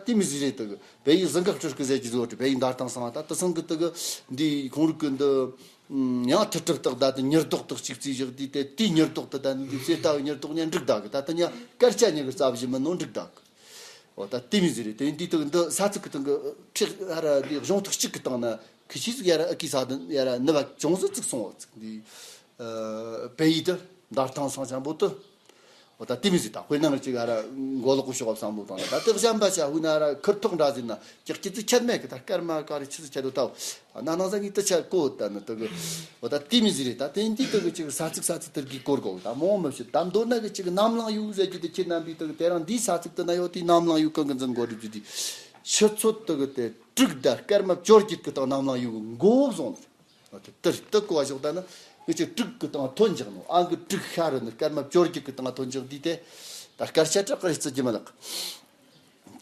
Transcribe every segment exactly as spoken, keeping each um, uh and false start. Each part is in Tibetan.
དེ་མི་ཟིག་རེད། དེ་གི་བལ་ཡུལ་གཟིམ་འགག་སྤྲུལ་སྐུ་ཟེར་གྱི་བཟོ་འདྲ། བལ་ཡུལ་འདར་ཐང་སང་ད་དེ་སང་གི་དེ་གི་འདི་ཁོང་རིག་གི་འདི་ཡང་ཐུར་གྲུབ་རྟགས་ད་དེ་ཉི་ཟློག་དེ་གཅིག་བརྩིས་བཞག་དུས། དེ་དེའི་ཉི་ཟློག་དེ་ད་འདི་གསེར་རྟ་གི་ཉི་ཟློག་ཉན་འགྲིག་ད་གི། ད་དེ་ཉ་སྐར་ཆ་ཉི་གི་རྩ་བཞི་མིན་ནོ་འགྲིག་ད་གི། འོ་ད་དེ་མི་ཟིག་རེད། དེ་འདི་དེ་གི་འདི་ས་ཚིགས་གི་སྟེང་གི་ཁྲིག་ཨ་ར་འདི་གཞུང་ཐག་གཅིག་གི་སྟེང་ན་ཁི་ཆི་ཟིག་ཡ་ར་ཨ་ཀི་ས་དེ་ཡ་ར་ནི་བ་ཅུང་ཟིག་བཙུགས་སོང་བ་ཚིག་འདི། ཨ་བལ་ཡུལ་དེ་འདར་ཐང་སང་ཅང་པོ་དེ། འོ་ད་དེ་མི་ཟིག་ད་དཔེར་ན་ཅིག་ཨ་ར་མགོ་ལོག་གི་ཤོག་བསམ་བློ་བཏང་ན། ད་དེ་གཞན་པ་ཆ་ཧུ་ན་ཨ་ར་ཁུར་ཐོག་འདྲ་ཟིན་ན་ཀྱག་ཀྱི་ཙི་ཆད་མེད་གི། ད་སྐར་མ་ག་རེ་ཆི་ཟིག་ཆད་དོ་ད་ན་ནང་ས་གི་དེ་ཆ་གོ་ད་ནི་དེ་གི། འོ་ད་དེ་མི་ཟིག་རེད། ད་དེ་འདི་དེ་གི་ཅིག་ས་ཚིགས་ས་ཚིགས་དེར་གི་སྐོར་གོ་ད་མོ་མི་ཤི་ད་མདོར་ན་གི་ཅིག་གནམ་ལངས་ཡུལ་ཟེར་གྱི་དེ་ཁྱེད་རྣམ་པའི་དེ་གི་དེ་རང་འདིའི་ས་ཚིགས་དེ་ན་ཡོད་དེ་གནམ་ལངས་ཡུལ་གང་གི་འཛིན་གོ་རིག་རྒྱུ་དེ་ཆུ་ཚོད་དེ་གི་དེ་དྲུག་ད་སྐར་མ་བཅོ་བརྒྱད་གི་སྟེང་གནམ་ལངས་ཡུལ་གི་མགོ་བཟུང་ནས། དེ་ལྟར་དུ་གོ་བ་ཞོག་ད་ན་ངི་ཅིག་དྲུག་གི་སྟེང་ཐོན་འཇག་ནོ། ཨང་གི་དྲུག་ཤ་རུ་ནི་སྐར་མ་བཅོ་བརྒྱད་གི་སྟེང་ཐོན་འཇག་འདི་དེ་ད་སྐར་ཆ་དྲག་གི་རྩི་རྒྱུ་མ་ལགས།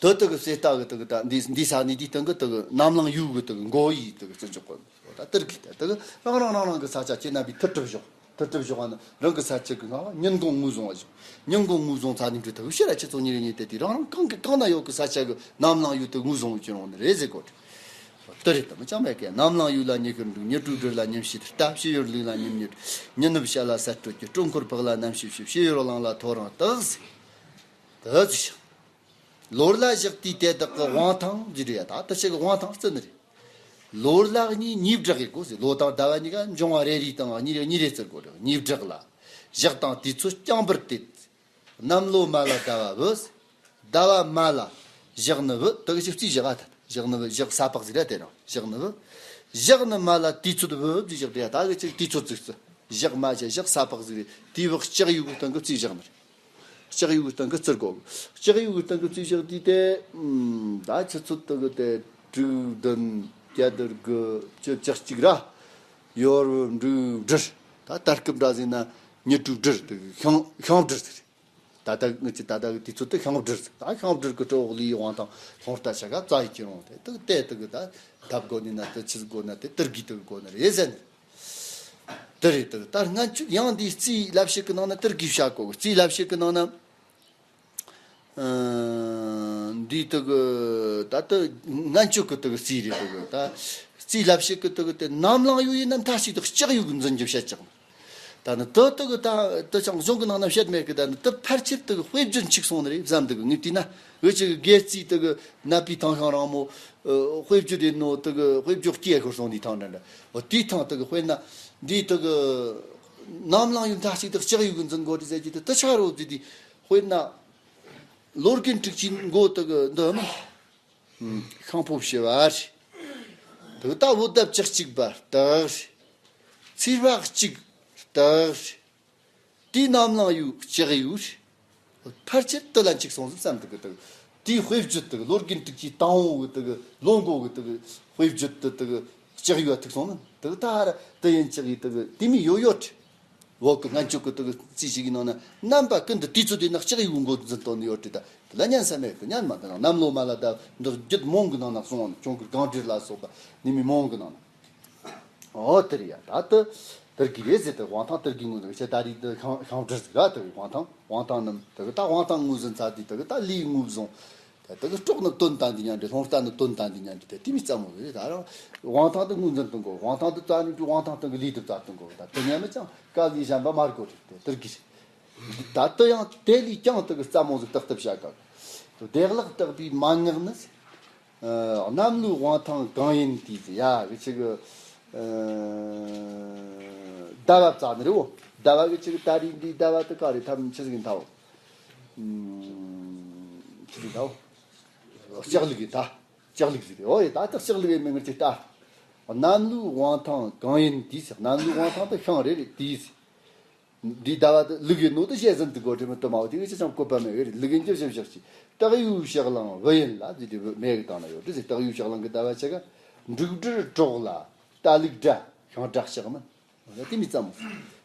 དོ་དུ་གི་སེ་ལྟ་གི་དུ་གི་ད་འདི་འདི་ས་ནི་འདི་སྟེང་གི་དུ་གི་ནམ་ལངས་ཡུལ་གི་དུ་གི་མགོ་ཡི་དུ་གི་བརྩི་འཇོག་གོ། ད་དེར་གི་ད་དུ་གི་རང་རང་རང་རང་གི་ས་ཆ་ཁྱེད་རྣམ་པའི་ཐུར་གྲུབ་ཞོག། ཐུར་གྲུབ་ཞོག་ཨ་ནི་རང་གི་ས་ཆ་གི་ངང་ཉིན་གུང་ངོས་བཟུང་བ་ཞིག། ཉིན་གུང་ངོས་བཟུང་ཚ་ནི་འདྲི་ཐུབ་ཤེས་ར་ཁྱེད་ཚོ་ཉིན་རེ་ཉིན་དེ་དུས་རང་རང་གང་གི་གང་ན་ཡོད་གི་ས་ཆ་གི་ནམ་ལངས་ཡུལ་དུ་ངོས་བཟུང་བ་ཅི་རུང་ནི་རེད་ཟེར་གོ། དེ་རེད་དམ་ཅང་མེད་ཀི། ནམ་ལངས་ཡུལ་ལ་ཉི་ཤར་འབྲུག། ཉི་དྲོས་སྦྲུལ་ལ་ཉིམ་ཕྱེད་ལྟ། ཕྱི་ཡུལ་ལུག་ལ་ཉིམ་ཉི། ཉི་ནུབ་བྱ་ལ་ས་སྤྲོད་ཀྱི། སྤྲོ་འཁོར་ཕག་ལ་གནམ་ཕྱེད་ཕྱེད། ཕྱི་ཡུལ་གླང་ལ་ཐོ་རངས་སྟག་ཟེར། དེ་ཚོ་ཞིག་ལོར་ལ་བཞག་དུས་དེ་དག་གི་དབང་ཐང་ཟེར་ཡ། ད་ལྟ་ཞིག་དབང་ཐང་བརྩི་ནི་རེད། ལོར་ལ་གཉིས་གཉིས་བསྒྲགས་ཡི་གོ་ཟེར། ལོ་དང་ཟླ་བ་གཉིས་ཀ་འབྱུང་བ་རེ་རེ་དང་གཉིས་རེ་གཉིས་རེ་བརྩི་དགོས་རེད། གཉིས་བསྒྲགས་ལ་ཞག་དང་དུས་ཚོད་རྐྱང་པར་དེད། གནམ་ལོ་མ་ལ་ཟླ་བ་བུ། ཟླ་བ་མ་ལ་ཞག་ནི་བུ། དེ་གི་ཞག་རྩིས་ཞག་ཨ་ཐད། ཞག་ནི་བུ། ཞག་ས་ཕག་ཟིག་ར་དེ་རང་ཞག་ནི་བུ། ཞག་ནི་མ་ལ་དུས་ཚོད་བུ་ཟིག་ཞག་དེ་ད་གི་ཅིག་དུས་ཚོད་ཟིག་རྩི། ཞག་མ་ཞག་ཞག་ས་ཕག་ཟིག་རེད། དེའི་བུ་ལྕགས་ཡོས་གི་སྟེང་གི་རྩིས་ཞག་ནི་རེད། ལྕགས་ཡོས་གི་སྟེང་གི་རྩི་དགོས། ལྕགས་ཡོས་གི་སྟེང་གི་རྩིས་ཞག་དེ་དེ། ད་ཆུ་ཚོད་དེ་གི་དེ་དྲུག་བདུན་བརྒྱད་དགུ་བཅུ་བཅུ་གཅིག་ར། ཡོར་འབྲུག་སྦྲུལ། ད་ད་སྐབས་འདྲ་ཟིན་ན་ཉི་དྲོས་སྦྲུལ་དེ་གི་ཤིང་ཤིང་སྦྲུལ་ཟེར། ད་ལྟ་ངེད་ཀྱི་ད་ལྟ་གི་དུས་ཚོད་དུ་ཤིང་སྦྲུལ་ཟེར། ད་ཤིང་སྦྲུལ་གི་གྲོགས་ལུས་དབང་ཐང་ལྷུང་ལྟ་ཆ་ག་རྩ་ཡི་ཁྱེར་འོང་དེ་དུ་དེ་དུ་གི་ད་ལྡབ་དགོ་ནི་ན་དུ་ཆི་ཟིག་དགོ་ན་དེ་དུར་གི་དུ་གི་དགོ་ནི་རེད་ཟེར་ནི། དེ་རེད། དུ་ད་སྔན་ཆད་ཡང་འདིའི་རྩིས་ལབ་ཤེས་གི་ནང་ན་དུར་གི་བྱ་གོ་གི། རྩིས་ལབ་ཤེས་གི་ནང་ན། ཨ་འདི་དུ་གི་ད་དུ་སྔན་ཆད་གི་དུ་གི་རྩིས་རེད། དུ་གི་ད་རྩིས་ལབ་ཤེས་གི་དུ་གི་དེ་ནམ་ལངས་ཡོས་ཡིན་ན་མཐའ་གཅིག་ཏུ་ལྕགས་ཡོས་གི་འཛིན་རྒྱུ་བཤད་ཀྱང་། ད་ནི་དུ་དུ་གི་ད་དུ་ཅང་གཞུང་གི་ནང་ན་བཤད་མེད་གི། ད་ནི་དུ་ཕལ་ཆེར་དུ་གི་དཔེ་བརྗོད་འཆུག་སོང་ནི་རེད་བསམ། དུ་གི་ངས་བལྟས་ན་འུ་ཅག་གི་སྒེར་རྩིས་དུ་གི་ནད་པའི་ཐང་ཤང་རང་མོ་དཔེ་བརྗོད་ཡིན་ནོ། དུ་གི་དཔེ་བརྗོད་སྐྱེ་ཤོར་སོང་ནི་ཐང་འདྲ་འདྲ། འོ་དེའི་ཐང་དུ་གི་དཔེར་ན་འདི་དུ་གི་ནམ་ལངས་ཡོས་མཐའ་གཅིག་ཏུ་ལྕགས་ཡོས་གི་འཛིན་དགོས་རེད་ཟེར་གྱི་དུ་དུ་ཆ་རོ་ཟེར་དུས། དཔེར་ན། ལོ་རྒན་དྲུག་ཅུའི་མགོ་དེ་གི་འདི་ནི། ཤིང་ཕོ་བྱི་བ་རེད། དེ་ད་བོད་ཟླ་བཅུ་གཅིག་པ་སྟག་རེད། ཚེས་པ་གཅིག་སྟག་རེད། དེའི་ནམ་ལངས་ཡོས་ལྕགས་ཡོས་རེད། ཕལ་ཆེར་དེ་ལ་འཆུག་སོང་ཟིག་བསམ། དེ་གི་དེ་གི་དེའི་དཔེ་བརྗོད་དེ་གི་ལོ་རྒན་དྲུག་ཅུའི་དང་པོ་གི་དེ་གི་ལོ་མགོ་གི་དེ་གི་དཔེ་བརྗོད་དེ་དེ་གི་ལྕགས་ཡོས་ཐུག་སོང་ནི། དེ་གི་ད་ཧ་ར་དེ་ཡིན་ལྕགས་ཡོས་དེ་གི་དེ་མི་ཡོད་ཡོད་རེད། བོད་ཀྱི་སྔན་ཆད་ཀྱི་དེ་གི་རྩིས་ཞིག་གི་ནང་ན་རྣམ་པ་ཀུན་ཏུ་དུས་ཚོད་དེ་ནག་ལྕགས་ཡོས་མགོ་འཛིན་གཏོང་ནི་ཡོད་དེ། ད་དེ་ལ་ཉན་ས་མེད་གི། ཉན་མ་དང་གནམ་ལོ་མ་ལ་ད་འདི་རྒྱུད་མང་གི་ནང་ན་གསུངས་ནི། གྱོང་གི་གང་འདྲིར་ལ་སོགས་པ་ནི་མི་མང་གི་ནང་ན། ཨོ་དེ་རེད་ཡ། ད་དེ་དེར་གི་རེད་ཟེར། དེ་དབང་ཐང་དེར་གི་ངོས་ཟིན་ཆེ། ད་རེད་དེ་ཤིང་ཤིང་སྦྲུལ་ཟིག་ར། དེ་གི་དབང་ཐང་དབང་ཐང་རྣམས་དེ་གི་ད་དབང་ཐང་ངོས་ཟིན་ཚར་དུས་དེ་གི་ད་ལུས་ངོས་བཟུང་། ད་དེ་གི་སྲོག་ནི་དོན་དང་དུ་མཉམ་འདྲེས། ལྷུང་ལྟ་ནི་དོན་དང་དུ་མཉམ་འདྲེས། དེ་དེ་མི་ཙམ་མོ་རེད། ད་རང་དབང་ཐང་དུ་ངོས་འཛིན་གཏོང་དགོས། དབང་ཐང་དུ་རྩ་ནས་དུ་དབང་ཐང་སྟེང་གི་ལུས་དུ་རྩ་གཏོང་དགོས། ད་དེ་ཉམས་ཅང་དཀའ་ལས་གཞན་པ་མ་དགོས་རེད། དེ་དེར་གི་རེད། ད་དུ་ཡང་དེ་ལས་ཀྱང་དུ་གི་རྩ་མོ་ཟིག་ཏག་ཏག་བྱ་དགོས། བདེ་བླག་བརྟག་པའི་མན་ངག་ནི། ཨ་གནམ་ལོའི་དབང་ཐང་གང་ཡིན་དེས་ཟེར་ཡ། གི་ཅིག་གི་ཨ་ཟླ་བ་བཙལ་ནི་རེད་བོ། ཟླ་བ་གི་ཅིག་ད་རེས་འདི་ཟླ་བ་དུ་ག་རེ་ཐམས་ཅད་ཟིག་ཡིན་ད་བོ། ཨུམ། ཅི་ཟིག་ད་བོ། ལྕགས་ལུག་ཡིན་ད། ལྕགས་ལུག་ཟིག་རེད། ཨོ་ཡེ། ད་ལྟ་ལྕགས་ལུག་ཡིན་མིན་ངར་ཅིག་ལྟ། གནམ་ལོའི་དབང་ཐང་གང་ཡིན་དེས། གནམ་ལོའི་དབང་ཐང་དུ་ཤིང་རེད་རེད་དེས། འདི་ཟླ་བ་དུ་ལུག་ཡིན་ནོ་དུ་བཤད་ཟིན་དུ་གོ་དྲི་མི་དུ་མ་བོ་དེ་གི་ཅི་ཙམ་བཀོད་པ་མེད་གི་རེད། ལུག་ཡིན་གྱི་ཞིབ་ཞིབ་ཀྱི་སྟག་ཡོས་བྱི་གླང་བུ་ཡིན་ལ་ཟེར་དུས་མེད་གི་སྟེང་ན་ཡོད་དུ་ཟེར། སྟག་ཡོས་བྱི་གླང་གི་ཟླ་བ་ཆ་ག་འབྲུག་སྦྲུལ་གྲོགས་ལ་རྟ་ལུག་དགྲ་ཤིང་དགྲ་ལྕགས་མིན། དེ་མི་ཙམ་མོ།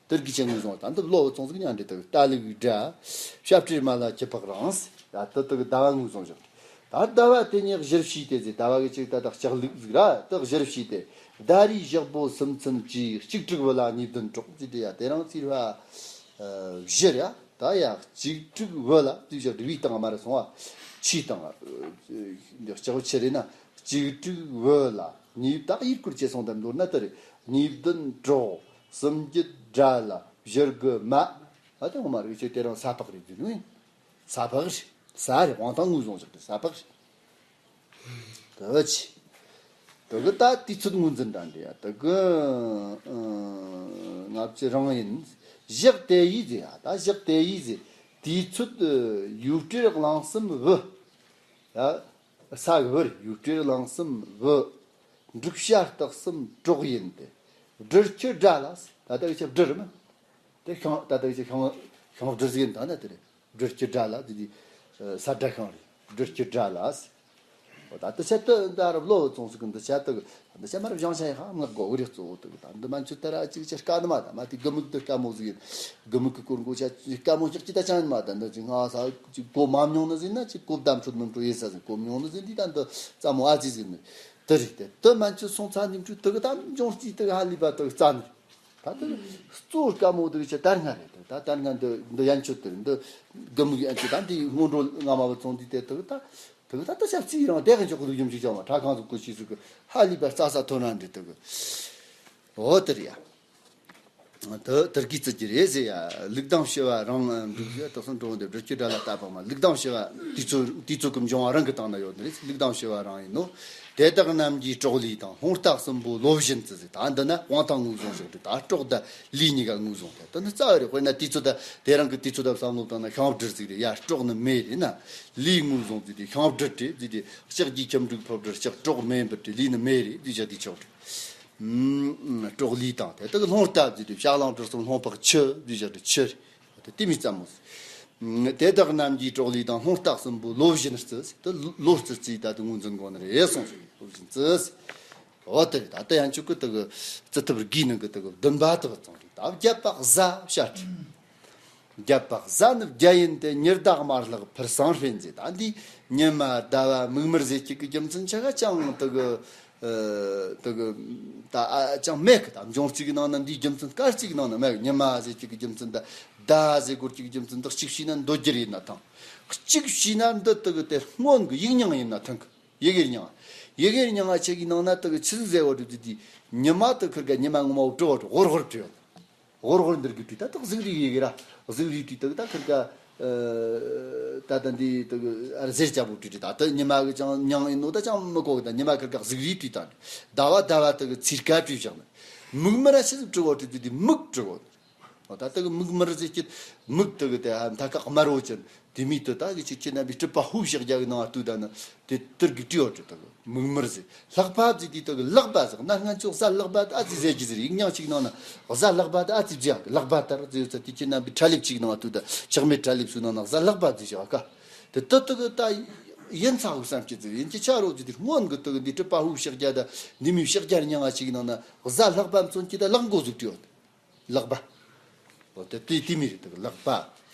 དེར་གི་ཆེ་ངོས་བཟུང་། ད་འདི་ལོ་བུ་ཚོང་ཟིག་མཉམ་འདྲེས་དུ་རྟ་ལུག་དགྲ། ཞབས་ཁྲིར་མ་ལ་ཁྱི་ཕག་རང་ཟེར། ད་དུ་དུ་གི་ཟླ་བ་ངོས་བཟུང་བཞག། ད་ཟླ་བ་དེ་ཉིད་གཞིར་བྱས་ཏེ་ཟེར། ཟླ་བ་གི་ཅིག་ད་ད་ལྕགས་ལུག་ཟིག་ར་དུ་གཞིར་བྱས་ཏེ། ཟླ་རེའི་ཞག་པོ་སུམ་ཚན་གྱི་གཅིག་དྲུག་བུ་ལ་གཉིས་བདུན་གྲོགས་ཟེར་དེ་ཡ། དེ་རང་ཚིར་བ་བཞི་ར། ད་ཡ་གཅིག་དྲུག་བུ་ལ་དུས་ཞག་དྲུག་བུའི་སྟེང་མ་རེད་སོང་བ། ཆོས་དང་། འདི་ལྕགས་ཕྱི་རེད་ན། གཅིག་དྲུག་བུ་ལ། གཉིས་བདག་ཡིད་སྐུལ་བྱེད་སོང་དམ་མདོར་ན་དེ་རེད། གཉིས་བདུན་གྲོགས། གསུམ་བརྒྱད་དགྲ་ལ། བཞི་དགུ་མ། ཨ་དེ་ངོ་མ་རིག་ཆེ་དེ་རང་ས་ཕག་རེད་འདུག་ནི། ས་ཕག་རེད། ས་རེད། དབང་ཐང་ངོས་བཟུང་བཞག་དེ་ས་ཕག་རེད། དེ་ཆི། དེ་གི་ད་དུས་ཚོད་ངོས་འཛིན་འདྲ་འདྲ་ཡ་དེ་གི། ཨ། ལྔ་བཅུ་རང་ཡིན། ཞག་དེ་ཡིས་ཟེར་ཡ། ད་ཞག་དེ་ཡིས་ཟེར། དུས་ཚོད་ཡུལ་སྤྲུལ་གླང་གསུམ་བུ། ཡ། ས་གི་བུ་རེད། ཡུལ་སྤྲུལ་གླང་གསུམ་བུ། འབྲུག་བྱ་སྟག་གསུམ་གྲོགས་ཡིན་ཏེ། སྦྲུལ་ཁྱི་དགྲ་ལ། ད་ལྟ་གི་ཆ་སྦྲུལ་རེད་མ། དེ་ཤིང་། ད་ལྟ་གི་ཆ་ཤིང་། ཤིང་སྦྲུལ་ཟེར་ཡིན་ད་ན་དེ་རེད། སྦྲུལ་ཁྱི་དགྲ་ལ་དེ་དེ། ས་དགྲ་ཤིང་རེད། སྦྲུལ་ཁྱི་དགྲ་ལ། འོ་ད་འདི་ཆ་དེ་འདི་ཨ་རབ་ལོ་བཙོང་ཟིག་གི་འདི་ཆ་དེ་གི། འདི་ཆ་མ་རབ་བཞེངས་ཆ་ཡི་ཧ་མངག་དགོས་གི་རེད་གཙོ་བོ་དེ་གི། ད་འདི་མན་ཆུ་ད་ར་ཅིག་ཆ་དཀའ་ནི་མ། ད་མ་དེ་དགུ་མིག་དེ་དཀའ་མོ་ཟིག་ཡིན། དགུ་མིག་གི་སྐོར་མགོ་ཆ་དཀའ་མོ་ཞིག་ཅི་ད་ཅང་ཡིན་མ། ད་འདི་ཅིག་སྔ་ས་ཅིག་གོ་མ་མྱོང་ནི་ཟིན་ན། ཅིག་གོ་བདམས་ཚོད་མི་འགྲོ་ཡིན་ས་ཟིན། གོ་མྱོང་ནི་ཟིན་དུས་ད་འདི་ཙམ་མོ་ཨ་ཙི་ཟིན་ནི་དེ་རེད། དེ་དེ་མན་ཆུ་སོང་ཚ་ཉིན་དྲུག་དེ་གི་ད་འབྱུང་རྩིས་དེ་གི་ཧ་ལས་པ་དེ་གི་རྩ་ནི། ད་ལྟ་གཙོ་བོ་དཀའ་མོ་དེ་ཆ་དར་སྔ་རེད། ད་དར་སྔ་འདི་འདི་ཡན་ཆོད་དེ་འདི་དགུ་མིག་ཡན་ཆོད་ད་འདི་སྔོན་འགྲོ་སྔ་མ་བུ་ཚོང་འདི་དེ་དག་ད་དག་ད་ལྟ་ཞབས་རྩིས་རང་དེ་གི་འཇོག་གི་འདུག་ཡུམ་ཞིག་ཅང་མ་ཁྲ་ཁང་ཚོ་ཀུ་ཤི་ཟིག་གི་ཧ་ལས་པ་རྩ་ས་ཐོན་ན་འདི་དག་གི། འོ་དེ་རེད་ཡ། དེ་དེར་གི་བརྩི་རྒྱུ་རེད་ཟེར་ཡ། ལུགས་དང་ཕྱི་བ་རང་འབྲུག་ཡ་དག་སང་འགྲོ་འདི་སྦྲུལ་ཁྱི་དགྲ་ལ་ལྟ་བ་མ། ལུགས་དང་ཕྱི་བ་དུས་ཚོད་དུས་ཚོད་ཀྱི་འབྱུང་བ་རང་གི་སྟེང་ན་ཡོད་ནི་རེད། ལུགས་དང་ཕྱི་བ་རང་ཡིན་ནོ། དེ་དག་རྣམས་ཀྱི་གྲོགས་ལུས་དང་། ལྷུང་ལྟ་གསུམ་པོ་བློ་བཞིན་བརྩི་ཟེར། ད་འདི་ན་དབང་ཐང་ངོས་བཟུང་ཞིག་རེད། ད་གྲོགས་དང་ལུས་གཉིས་ཀ་ངོས་བཟུང་དེ་དེ་ནི་རྩ་བ་རེད། དཔེར་ན་དུས་ཚོད་ད་དེ་རང་གི་དུས་ཚོད་ད་བསམ་བློ་བཏང་ན་ཤིང་སྦྲུལ་ཟིག་རེད་ཡ། གྲོགས་ནི་མེ་རེད་ན། ལུས་ངོས་བཟུང་ཟིག་དེ་ཤིང་སྦྲུལ་རེད་ཟིག་དེ། ལྕགས་ཀྱི་ཁྱིམ་འབྲུག་ཕོ་སྦྲུལ་ལྕགས། གྲོགས་མེ་འབུ་རེད། ལུས་ནི་མེ་རེད་ཟིག་བྱ་དེ་ཆོག་རེད། ཨུམ། གྲོགས་ལུས་དང་དེ་དག་ལྷུང་ལྟ་ཟིག་དེ་བྱ་གླང་དྲུག་གསུམ་ལྷུང་བག་ཆུ་ཟིག་བྱ་དེ་ཆུ་རེད། དེ་མི་ཙམ་མོ་ཟིག་དེ་དག་རྣམས་ཀྱི་གྲོགས་ལུས་དང་། ལྷུང་ལྟ་གསུམ་པོ་བློ་བཞིན་བརྩི་ཟེར། དེ་བློ་བརྩི་རྩིས་ད་དེ་ངོས་འཛིན་དགོས་ནི་རེད་གསུངས་སོ། བློ་བཞིན་བརྩི་ཟེར། འོ་དེ་རེད། ད་ལྟ་ཡང་ཆོག་གི་དེ་གི་བརྩི་ཐབས་རྒྱུའི་ནང་གི་དེ་གི་བདུན་པ་དེ་བ་ཙང་རེད། ད་བརྒྱད་པ་གཟའ་བྱ་སྤྲེལ། བརྒྱད་པ་གཟའ་ནི་བརྒྱད་ཡིན་ཏེ། ཉི་ཟླ་དམར་ལྷག་ཕུར་སང་སྤྲེལ་ཟེར། ད་འདི་ཉི་མ་ཟླ་བ་མིག་དམར་ཟེར་གྱི་གི་རྒྱུ་མཚན་ཆ་ག་ཅང་དེ་གི། ཨ། དེ་གི་ད་ཨ་ཅང་མེད་གི། ད་འབྱུང་རྩིས་གི་ནང་ན་འདིའི་རྒྱུ་མཚན་སྐར་རྩིས་གི་ནང་ན་མེད་གི། ཉི་མ་ཟེར་གྱི་གི་རྒྱུ་མཚན་དང་ཟླ་ཟེར་དགོས་ཀྱི་གི་རྒྱུ་མཚན་དག་གཅིག་བྱས་ན་མདོ་རྒྱུད་ཡིན་ན་ཐང་། གཅིག་བྱས་ན་འདི་དེ་གི་དེ་སྔོན་གི་ཡིག་རྙིང་ཡིན་ན་ཐང་གི། ཡི་གེ་རྙིང་། ཡི་གེ་རྙིང་ང་ཆེ་གི་ནང་ན་དེ་གི་ཆི་ཟིག་ཟེར་བ་རེད་དེ། ཉི་མ་དེ་ཁིར་ག་ཉི་མ་ངོ་མ་བོ་བྲི་བ་རེད། ཧོར་ཧོར་བྲི་ཡོད། ཧོར་ཧོར་འདིར་གི་བྲིས། ད་དག་གཟུགས་རིས་ཡི་གེ་ར། གཟུགས་རིས་བྲིས་དེ་གི་ད་ཁིར་ག་ཨ། ད་ད་འདི་དེ་གི་ཨ་ཟེར་ཅག་པོ་བྲིས་བྲིས། ད་དེ་ཉི་མ་གི་ཅང་མྱིང་ཡིན་ནོ་ད་ཅང་མི་གོ་གི། ད་ཉི་མ་ཁིར་ག་གཟུགས་རིས་བྲིས་ད། ཟླ་བ་ཟླ་བ་དེ་གི་ཚེས་ཀ་བྲིས་བཞག་ནི། མིག་དམར་ར་ཆི་ཟིག་བྲི་བ་རེད་དེ། མིག་བྲི་བ། ད་ལྟ་གི་མིག་དམར་ཟེར་གྱི་མིག་དེ་གི་དེ་ཧ་མཐའ་ཁག་དམར་བོ་ཅན་དེ་མི་དེ་ད་གི་ཆི་ཁྱེད་རྣམ་པའི་སྲིད་པ་ཧུ་ཞག་རྒྱ་གི་ནང་ལྟོས་ད་ན་དེ་དེར་གི་བྲིས་བ་བྲིས། ད་གི་མིག་དམར་ཟེར། ལྷག་པ་ཟེར་དེ་ད་གི་ལག་པ་ཟེར། ན་སྔན་ཆོག་གཟའ་ལྷག་པ་ད་ཨ་ཙི་ཟེར་གྱི་ཟེར། ཡིག་རྙིང་ཅིག་ནང་ན་གཟའ་ལྷག་པ་ད་ཨ་ཙི་བརྗོད་ཡག་གི། ལྷག་པ་ད་ར་ཟེར་ས་དེ་ཁྱེད་རྣམ་པའི་ཁྲ་ལེབ་ཅིག་ནང་ལྟོས་ད། ཆག་མེད་ཁྲ་ལེབ་སུ་ནང་ན་གཟའ་ལྷག་པ་ཟེར་བཞག་ག། དེ་ད་ད་གི་ད་ཡིན་ཚ་གི་བསམ་གྱི་ཟེར། ཡིན་གྱི་ཆ་རོགས་ཟེར་དེ་སྔོན་གི་ད་གི་འདི་སྲིད་པ་ཧུ་ཞག་རྒྱ་ད་འདི་མི་ཞག་རྒྱ་རྙིང་ང་ཅིག་ནང་ན་གཟའ་ལྷག་པ་མཚོན་གྱི་ད་ལག་མགོ་ཟིག་བྲིས་ཡོད། ལག་པ། འོ་དེ་དེ་དེ་མི་རེད། དེ་གི་ལག་པ།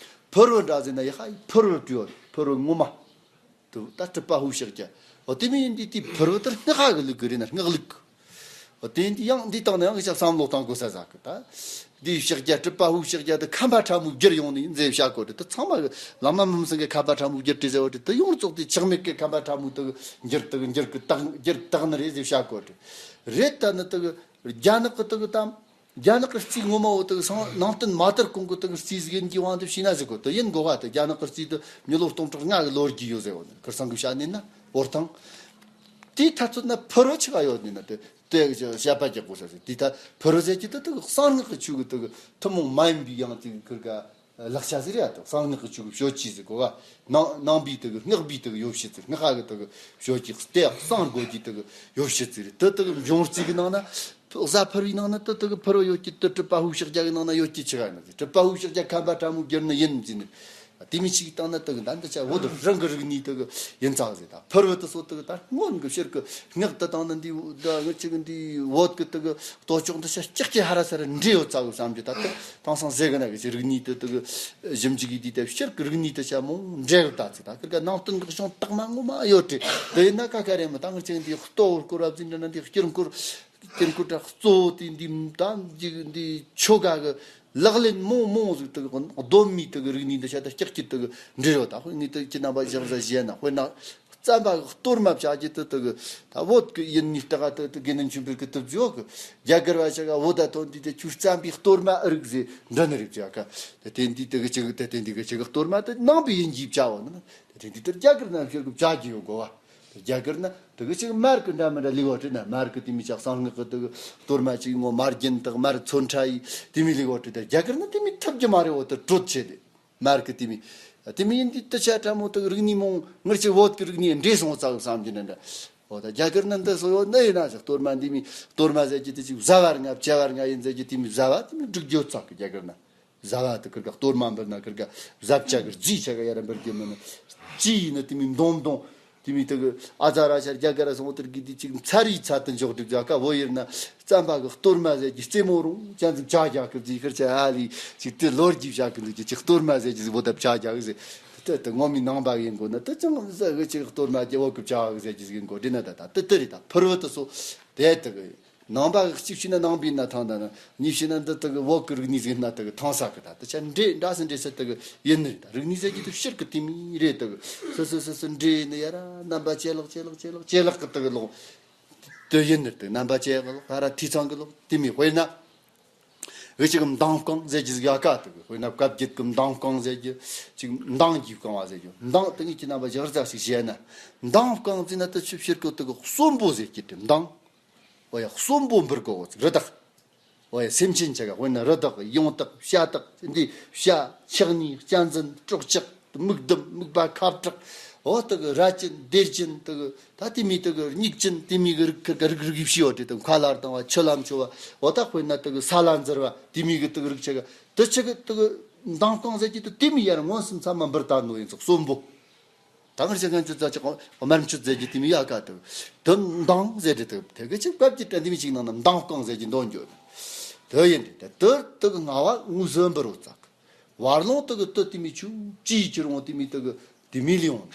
ཕུར་བུ་འདྲ་ཟེར་ན་ཡ་ཧ་ཡི་ཕུར་བུ་བྲིས་ཡོད། ཕུར་བུ་ངོ་མ། དེ་ད་སྲིད་པ་ཧུ་ཞག་རྒྱ། འོ་དེ་མི་ཡིན་དེ་དེ་ཕུར་བུ་དེར་སྔགས་ཧ་གི་ལུག་གི་རེད་ན་སྔགས་ལུག་འོ་དེ་འདི་ཡང་འདི་དང་ན་ཡང་གི་ཆ་བསམ་བློ་བཏང་དགོས་ས་ཟ་གི་ད། འདི་ཞག་རྒྱ་སྲིད་པ་ཧུ་ཞག་རྒྱ་དེ་ཁམས་པ་ཕྲ་མོའི་རྒྱུར་ཡོང་ནི་ཡིན་ཟེར་བཤད་གོ་རེད། དེ་ཚང་མ་གི་བླ་མ་མི་སེང་གི་ཁམས་པ་ཕྲ་མོའི་རྒྱུར་བྲིས་ཟེར་བ་རེད། དེ་ཡོངས་རྫོགས་དེ་ཆག་མེད་ཀྱི་ཁམས་པ་ཕྲ་མོའི་དེ་གི་འགྱུར་དེ་གི་འགྱུར་གི་རྟགས་འགྱུར་རྟགས་ནི་རེད་ཟེར་བཤད་གོ་རེད། རེད་ད་ནི་དེ་གི། རྒྱ་ནག་གི་དེ་གི་དམ། རྒྱ་ནག་གི་རྩིས་ངོ་མ་བོ་དེ་གི་སང་ནང་བསྟན་མ་དར་གོང་གི་དེ་གི་རྩིས་ཟིག་ཡིན་གྱི་དབང་དུ་བྱས་ན་ཟེར་གོ། དེ་ཡིན་དགོས་ག། དེ་རྒྱ་ནག་གི་རྩིས་དེ་མི་ལོ་སྟོང་ཕྲག་ལྔ་གི་ལོ་རྒྱུས་ཡོད་ཟེར་བ་ནི་ཁར་སང་གི་བཤད་ནི་ན་འོར་ཐང་། དེའི་ཐ་ཚོད་ན་ཕུར་བུ་ཆི་ག་ཡོད་ནི་ན་དེ་དེ་གི་བཤད་པ་རྒྱག་དགོས་ས་ཟེར། དེ་ད་ཕུར་བུ་ཟེར་གྱི་དེ་དེ་གི་གསང་སྔགས་ཀྱི་ཆོས་གི་དེ་གི་ཐུན་མོང་མ་ཡིན་པའི་ཡང་དེ་གི་ཁིར་ག་ལག་ཆ་ཟེར་ཡ་དང་གསང་སྔགས་ཀྱི་ཆོས་ཀྱི་སྤྱོད་ཇུས་ཟེར་གོ་ག། ནང་ནང་པའི་དེ་གི་སྔགས་པའི་དེ་གི་ཡོ་བྱད་ཟེར། སྔགས་ཀྱི་དེ་གི་སྤྱོད་ཇུས་དེ་གསང་སྒོ་གི་དེ་གི་ཡོ་བྱད་ཟེར། དེ་དེ་གི་འབྱུང་རྩིས་ཀྱི་ནང་ན་གཟའ་ཕུར་བུའི་ནང་ན་དེ་དེ་གི་ཕུར་བུ་ཡོད་ཀྱི། དེ་སྲིད་པ་ཧུ་ཞག་རྒྱ་གི་ནང་ན་ཡོད་ཀྱི་ཆི་ག་ཡིན་ན་ཟེར། སྲིད་པ་ཧུ་ཞག་རྒྱ་ཁམས་པ་ཕྲ་མོའི་རྒྱུར་ནི་ཡིན་ཟེར་ནི། དེ་མི་ཆིག་བཏང་ན་དེ་གི་ད་འདི་ཆ་བོད་རང་གི་རིག་གནས་དེ་གི་ཡིན་ཙང་ཟེར། ད་ཕུར་བུ་དེ་སོགས་དེ་གི་ད་སྔོན་གི་ཕྱིར་གི་སྔགས་དེ་དང་ནི་འདི་ད་ངི་ཆི་གི་འདི་བོད་གི་དེ་གི་གཏོ་ཆོག་འདི་ཤ་སྐྱག་ཅིག་ཧ་ར་ས་ར་འདྲེས་ཡོད་ཚ་གི་བསམ་རྒྱུ། ད་ལྟ་དེང་སང་ཟེར་གི་ན་གི་ཅི་རིག་གནས་དེ་དེ་གི་ཞིབ་འཇུག་གི་དེ་ལྟ་ཕྱིར་གི་རིག་གནས་དེ་ཆ་མོ་འདྲེས་གི་ད་ཚེ། ད་ཁིར་ག་ནང་བསྟན་གི་གཞུང་དག་མ་ངོ་མ་ཡོད་དེ། དེ་ཡིན་ན་ཁ་ཁ་རེ་མི་ད་ངི་ཆི་གི་འདི་གཏོ་བོར་སྐོར་བ་ཟིན་འདྲ་ན་འདི་སྐྱུར་འཁོར་ དཀྱིལ་འཁོར་གྲྭ་གཙོ་བོ་དེ་འདི་ད་འདི་འདི་ཆོ་ག་གི་ལག་ལེན་མང་མང་ཟིག་དེ་གི་གདོད་མའི་དེ་གི་རིག་གནས་འདི་ཤ་སྟག་ཀྱག་ཀྱི་དེ་གི་འབྲི་རོ། ད་དཔེ་ངས་དེ་ཁྱེད་རྣམ་པ་ཞིག་ཟ་བཞེས་ན། དཔེར་ན་རྩམ་པ་གི་གཏོར་མ་བྱ་རྒྱུ་དེ་དེ་གི་ད་བོད་གི་ཡིན་ནི་ལྟ་ག་དེ་དེ་དགེ་འདུན་ཆོས་འཕེལ་གི་དེ་བརྗོད་གི། རྒྱ་གར་བ་ཞིག་ག་བོད་ད་ཐོན་དུས་དེ་ཁྱོད་རྩམ་པའི་གཏོར་མ་ཨེ་རིག་ཟེར་འདྲི་ནི་རེད་བྱ་ག། དེ་དེ་འདི་དེ་གི་ཅིག་དེ་དེ་འདི་གི་ཅིག་གཏོར་མ་དེ་ནང་པའི་ཡིན་གྱིས་བྱ་བ་ནི། དེ་དེ་འདི་དེ་རྒྱ་གར་ནང་བཤད་གི་བྱ་རྒྱུ་ཡོད་གོ་བ། རྒྱ་གར་ན་དེ་གི་ཅིག་མར་གི་འདྲ་མི་འདྲ་ལུས་བ་བྲིས་ན། མར་གི་དེ་མི་ཅག་གསང་སྔགས་གི་དེ་གི་གཏོར་མ་ཅིག་ངོ་མ་རྒྱན་དག་མར་ཚོན་ཁྲ་ཡི་དེ་མི་ལུས་བ་བྲིས་ད། རྒྱ་གར་ན་དེ་མི་ཐུབ་རྒྱུ་མ་རེད། འོ་དེ་དྲོད་ཆེ་དེ་མར་གི་དེ་མི། དེ་མི་ཡིན་དུས་དེ་ཆ་ཕྲ་མོ་དེ་གི་རིག་གནས་མང་ངར་ཆེ་བོད་གི་རིག་གནས་འདྲེས་སོང་ཙག་བསམ་གྱི་ནི་འདྲ། འོ་ད་རྒྱ་གར་ན་འདི་སོ་ཡོད་ནི་ཡིན་ན་ཅིག་གཏོར་མ་འདི་མི་གཏོར་མ་ཟེར་གྱི་དེ་ཅིག་བཟའ་བར་ང་བཅའ་བར་ང་ཡིན་ཟེར་གྱི་དེ་མི་བཟའ་བ་དེ་མི་སྒྲིག་རྒྱུ་ཙག་གི་རྒྱ་གར་ན། བཟའ་བ་དེ་ཁིར་ག་གཏོར་མ་འབུལ་ན་ཁིར་ག་བཟའ་བཅའ་གི་རྫིས་ཆ་ག་ཡ་ར་འབུལ་རྒྱུ་མིན་ནི། ཅི་ཡིན་ནི་དེ་མི་མདོང་མདོང་དེ་མི་དེ་གི་ཨ་ཙ་ར་ཤ་རྒྱ་གར་སོང་དེར་གི་དེ་ཅིག་མཚར་རིའི་ཚལ་དུ་འཇོག་སྒྲིག་བྱ་ག། བོད་ཡིན་ན་རྩམ་པ་གི་གཏོར་མ་ཟེར་གྱི་རྩེ་མོ་རུང་ཅན་ཟིག་བྱ་རྒྱ་གི་རྫིས་ཁིར་ཆ་ཨ་ལི་ཅིག་དེ་ལོ་རྒྱུས་བྱ་གི་འདུག་གི་ཅིག་གཏོར་མ་ཟེར་གྱི་ཟིག་བོ་ད་བྱ་རྒྱ་གི་ཟེར། དེ་དེ་ངོ་མའི་ནང་པ་ཡིན་དགོས་ན་དེ་ཅང་ཟེར་གི་ཅིག་གཏོར་མ་རྒྱ་བོད་གི་བྱ་གི་ཟེར་གྱི་ཟིག་ཡིན་དགོས་དྲི་ན། ད་ད་དེ་དེ་རེད། ད་ཕུར་བུ་དེ་སོ་དེ་དེ་གི། ནང་པ་གཅིག་བྱས་ན་ནང་པའི་ན་ཐང་ད་ན། གཉིས་བྱས་ན་འདི་དག་བོད་ཀྱི་རིག་གནས་ཟིག་ན་དག་ཐང་ས་གི་ད་དེ་ཆ་འདྲེས་འདྲ་སི་འདྲེས་སི་དག་ཡིན་ནི་ད། རིག་གནས་ཟེར་གྱི་དུ་ཕྱིར་གི་དེ་མི་རེད་དག། སི་སི་སི་སི་འདྲེས་ནི་ཡ་ར་རྣམ་པ་ཇེ་ལེགས་ཇེ་ལེགས་ཇེ་ལེགས་ཇེ་ལེགས་གི་དག་ལོག་དུ་ཡིན་ནི་དག། རྣམ་པ་ཇེ་ལེགས་ཧ་ར་ཐིས་ཚང་གི་ལོག་དེ་མི། དཔེར་ན་འུ་ཅིག་མདངས་བཀང་ཟེར་གྱི་ཟིག་ཡ་ག་དག། དཔེར་ན་བཀའ་བརྒྱུད་གི་མདངས་བཀང་ཟེར་གྱི་ཅིག་མདངས་ཀྱིས་བཀང་བ་ཟེར་གྱི་མདངས་དེ་ངས་ཁྱེད་རྣམ་པ་ཞིག་ཙག་ཞིག་བཤད་ན། མདངས་བཀང་ཟེར་ན་དུ་ཆུ་ཕྱིར་གི་དག་གསོན་པོ་ཟེར་གྱི་དེ་མདངས། འོ་ཡ་གསོན་པོ་འབུར་གོ་རི་དྭགས། འོ་ཡ་སེམས་ཅན་ཆ་ག་དཔེར་ན་རི་དྭགས་ཡོང་དག་བྱ་དག་འདི་བྱ་ཆགས་ནི་གཅན་གཟན་སྲོག་ཆགས་མིག་ལྡུམ་མིག་པ་ཁབ་ཏྲག་འོ་དག་ར་ཅན་སྡེར་ཅན་དག་ད་དེ་མི་དག་སྨྱུག་ཅན་དེ་མི་གི་རིགས་ཁ་རིགས་རིགས་ཡིབ་ཤི་ཡོད་དེ་དག་མཁའ་ལ་བཏང་བ་ཆུ་ལ་མཆོད་པ་འོ་ད་དཔེར་ན་དག་ས་ལ་འཛུལ་བ་དེ་མི་གི་དག་རིགས་ཆ་ག་དུ་ཆ་གི་དག་མདངས་བཀང་ཟེར་གྱི་དུ་དེ་མི་ཡར་མངོན་སུམ་ཚང་མ་འབུར་ད་ནོ་ཡིན་ཙག་གསོན་པོ། ད་ངར་ཅག་ཁན་ཆུ་ཙ་ཅག་དམར་མཆོད་ཟེར་གྱི་དེ་མི་ཡ་ག་དུ་དུ་མདངས་ཟེར་དེ་དུ་དེ་གི་ཅིག་བབ་ཀྱི་དྲན་དེ་མི་ཅིག་ནང་ན་མདངས་བཀང་ཟེར་གྱི་འདོན་རྒྱུ་དུ་ཡིན་དེ་དེ་དུ་དུ་གི་ང་བ་ངུ་ཟོན་པུ་རོ་ཙག། བར་ལོང་དུ་གི་དུ་དེ་མི་ཆུ་ཅི་ཁྱེར་འོང་དེ་མི་དུ་གི་དེ་མི་ལི་འོང་།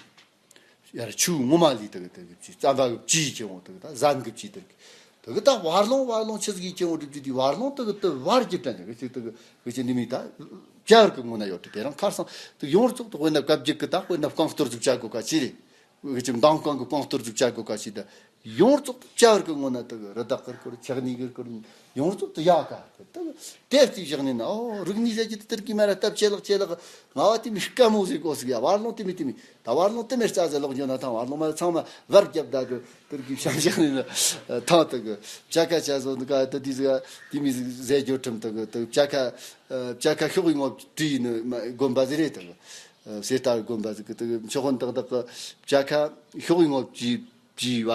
ཡར་ཆུ་ངོ་མ་ལི་དུ་གི་དུ་གི་ཅི་རྩམ་པ་གི་ཅི་ཁྱེར་འོང་དུ་གི་ད་ཟན་གི་ཅི་དུ་གི་དུ་གི་ད་བར་ལོང་བར་ལོང་ཆི་ཟིག་ཁྱེར་འོང་དུ་ཅི་དེ་བར་ལོང་དུ་གི་དུ་བར་གྱི་དྲན་དུ་གི་ཅི་དུ་གི་གི་ཅི་ནི་མི་ད། བྱ་བར་གི་ངོ་ན་ཡོད་དེ་དེ་རང་ཁར་སང་དུ་ཡོངས་རྫོགས་དུ་དཔེར་ན་བཀའ་བརྒྱུད་གི་ད་དཔེར་ན་བཀང་གཏོར་ཟིག་བྱ་དགོས་ཀ་ཅི་རེད། འུ་ཅི་མདངས་བཀང་གི་བཀང་གཏོར་ཟིག་བྱ་དགོས་ཀ་ཅི་ད། ཡོངས་རྫོགས་དུ་བྱ་བར་གི་ངོ་ན་དུ་གི་རི་དྭགས་གི་སྐོར་ཆགས་ནི་གི་སྐོར་ཡོངས་རྫོགས་དུ་ཡ་ག་དུ་དེ་རྩིས་བཞག་ནས་ན། ཨོ་རིག་གནས་ཟེར་གྱི་དུ་དེར་གི་མ་ར་སྟབས་ཆེ་ལག་ཆེ་ལག་ང་བ་དེ་མི་དཀའ་མོ་ཟིག་གོ་ཟིག་ཡ། བར་ལོང་དེ་མི་དེ་མི་ད་བར་ལོང་དེ་མི་རྩ་ཟེར་ལོག་འཇོག་ན་ཐང་བར་ལོང་མ་ཚང་མ་བར་རྒྱབ་ད་གི་དུར་གི་བྱང་བྱང་ནི་ན་ཐང་དུ་གི་བྱ་ཁ་ཆ་བཟོ་འདི་ག་དུ་དེ་ཟིག་དེ་མི་ཟིག་ཟེར་རྒྱུ་ཁྲིམས་དུ་གི་དུ་བྱ་ཁ་བྱ་ཁ་ཤོག་ཡིན་ངོ་བྲིས་ནི་དགོན་པ་ཟིག་རེད་དུ་གི་སེ་ལྟ་དགོན་པ་ཟིག་གི་དུ་གི་མཆོག་དཔོན་ཏག་ཏག་གི་བྱ་ཁ་ཤོག་ཡིན་ངོ་བྲིས། བྲིས་བ་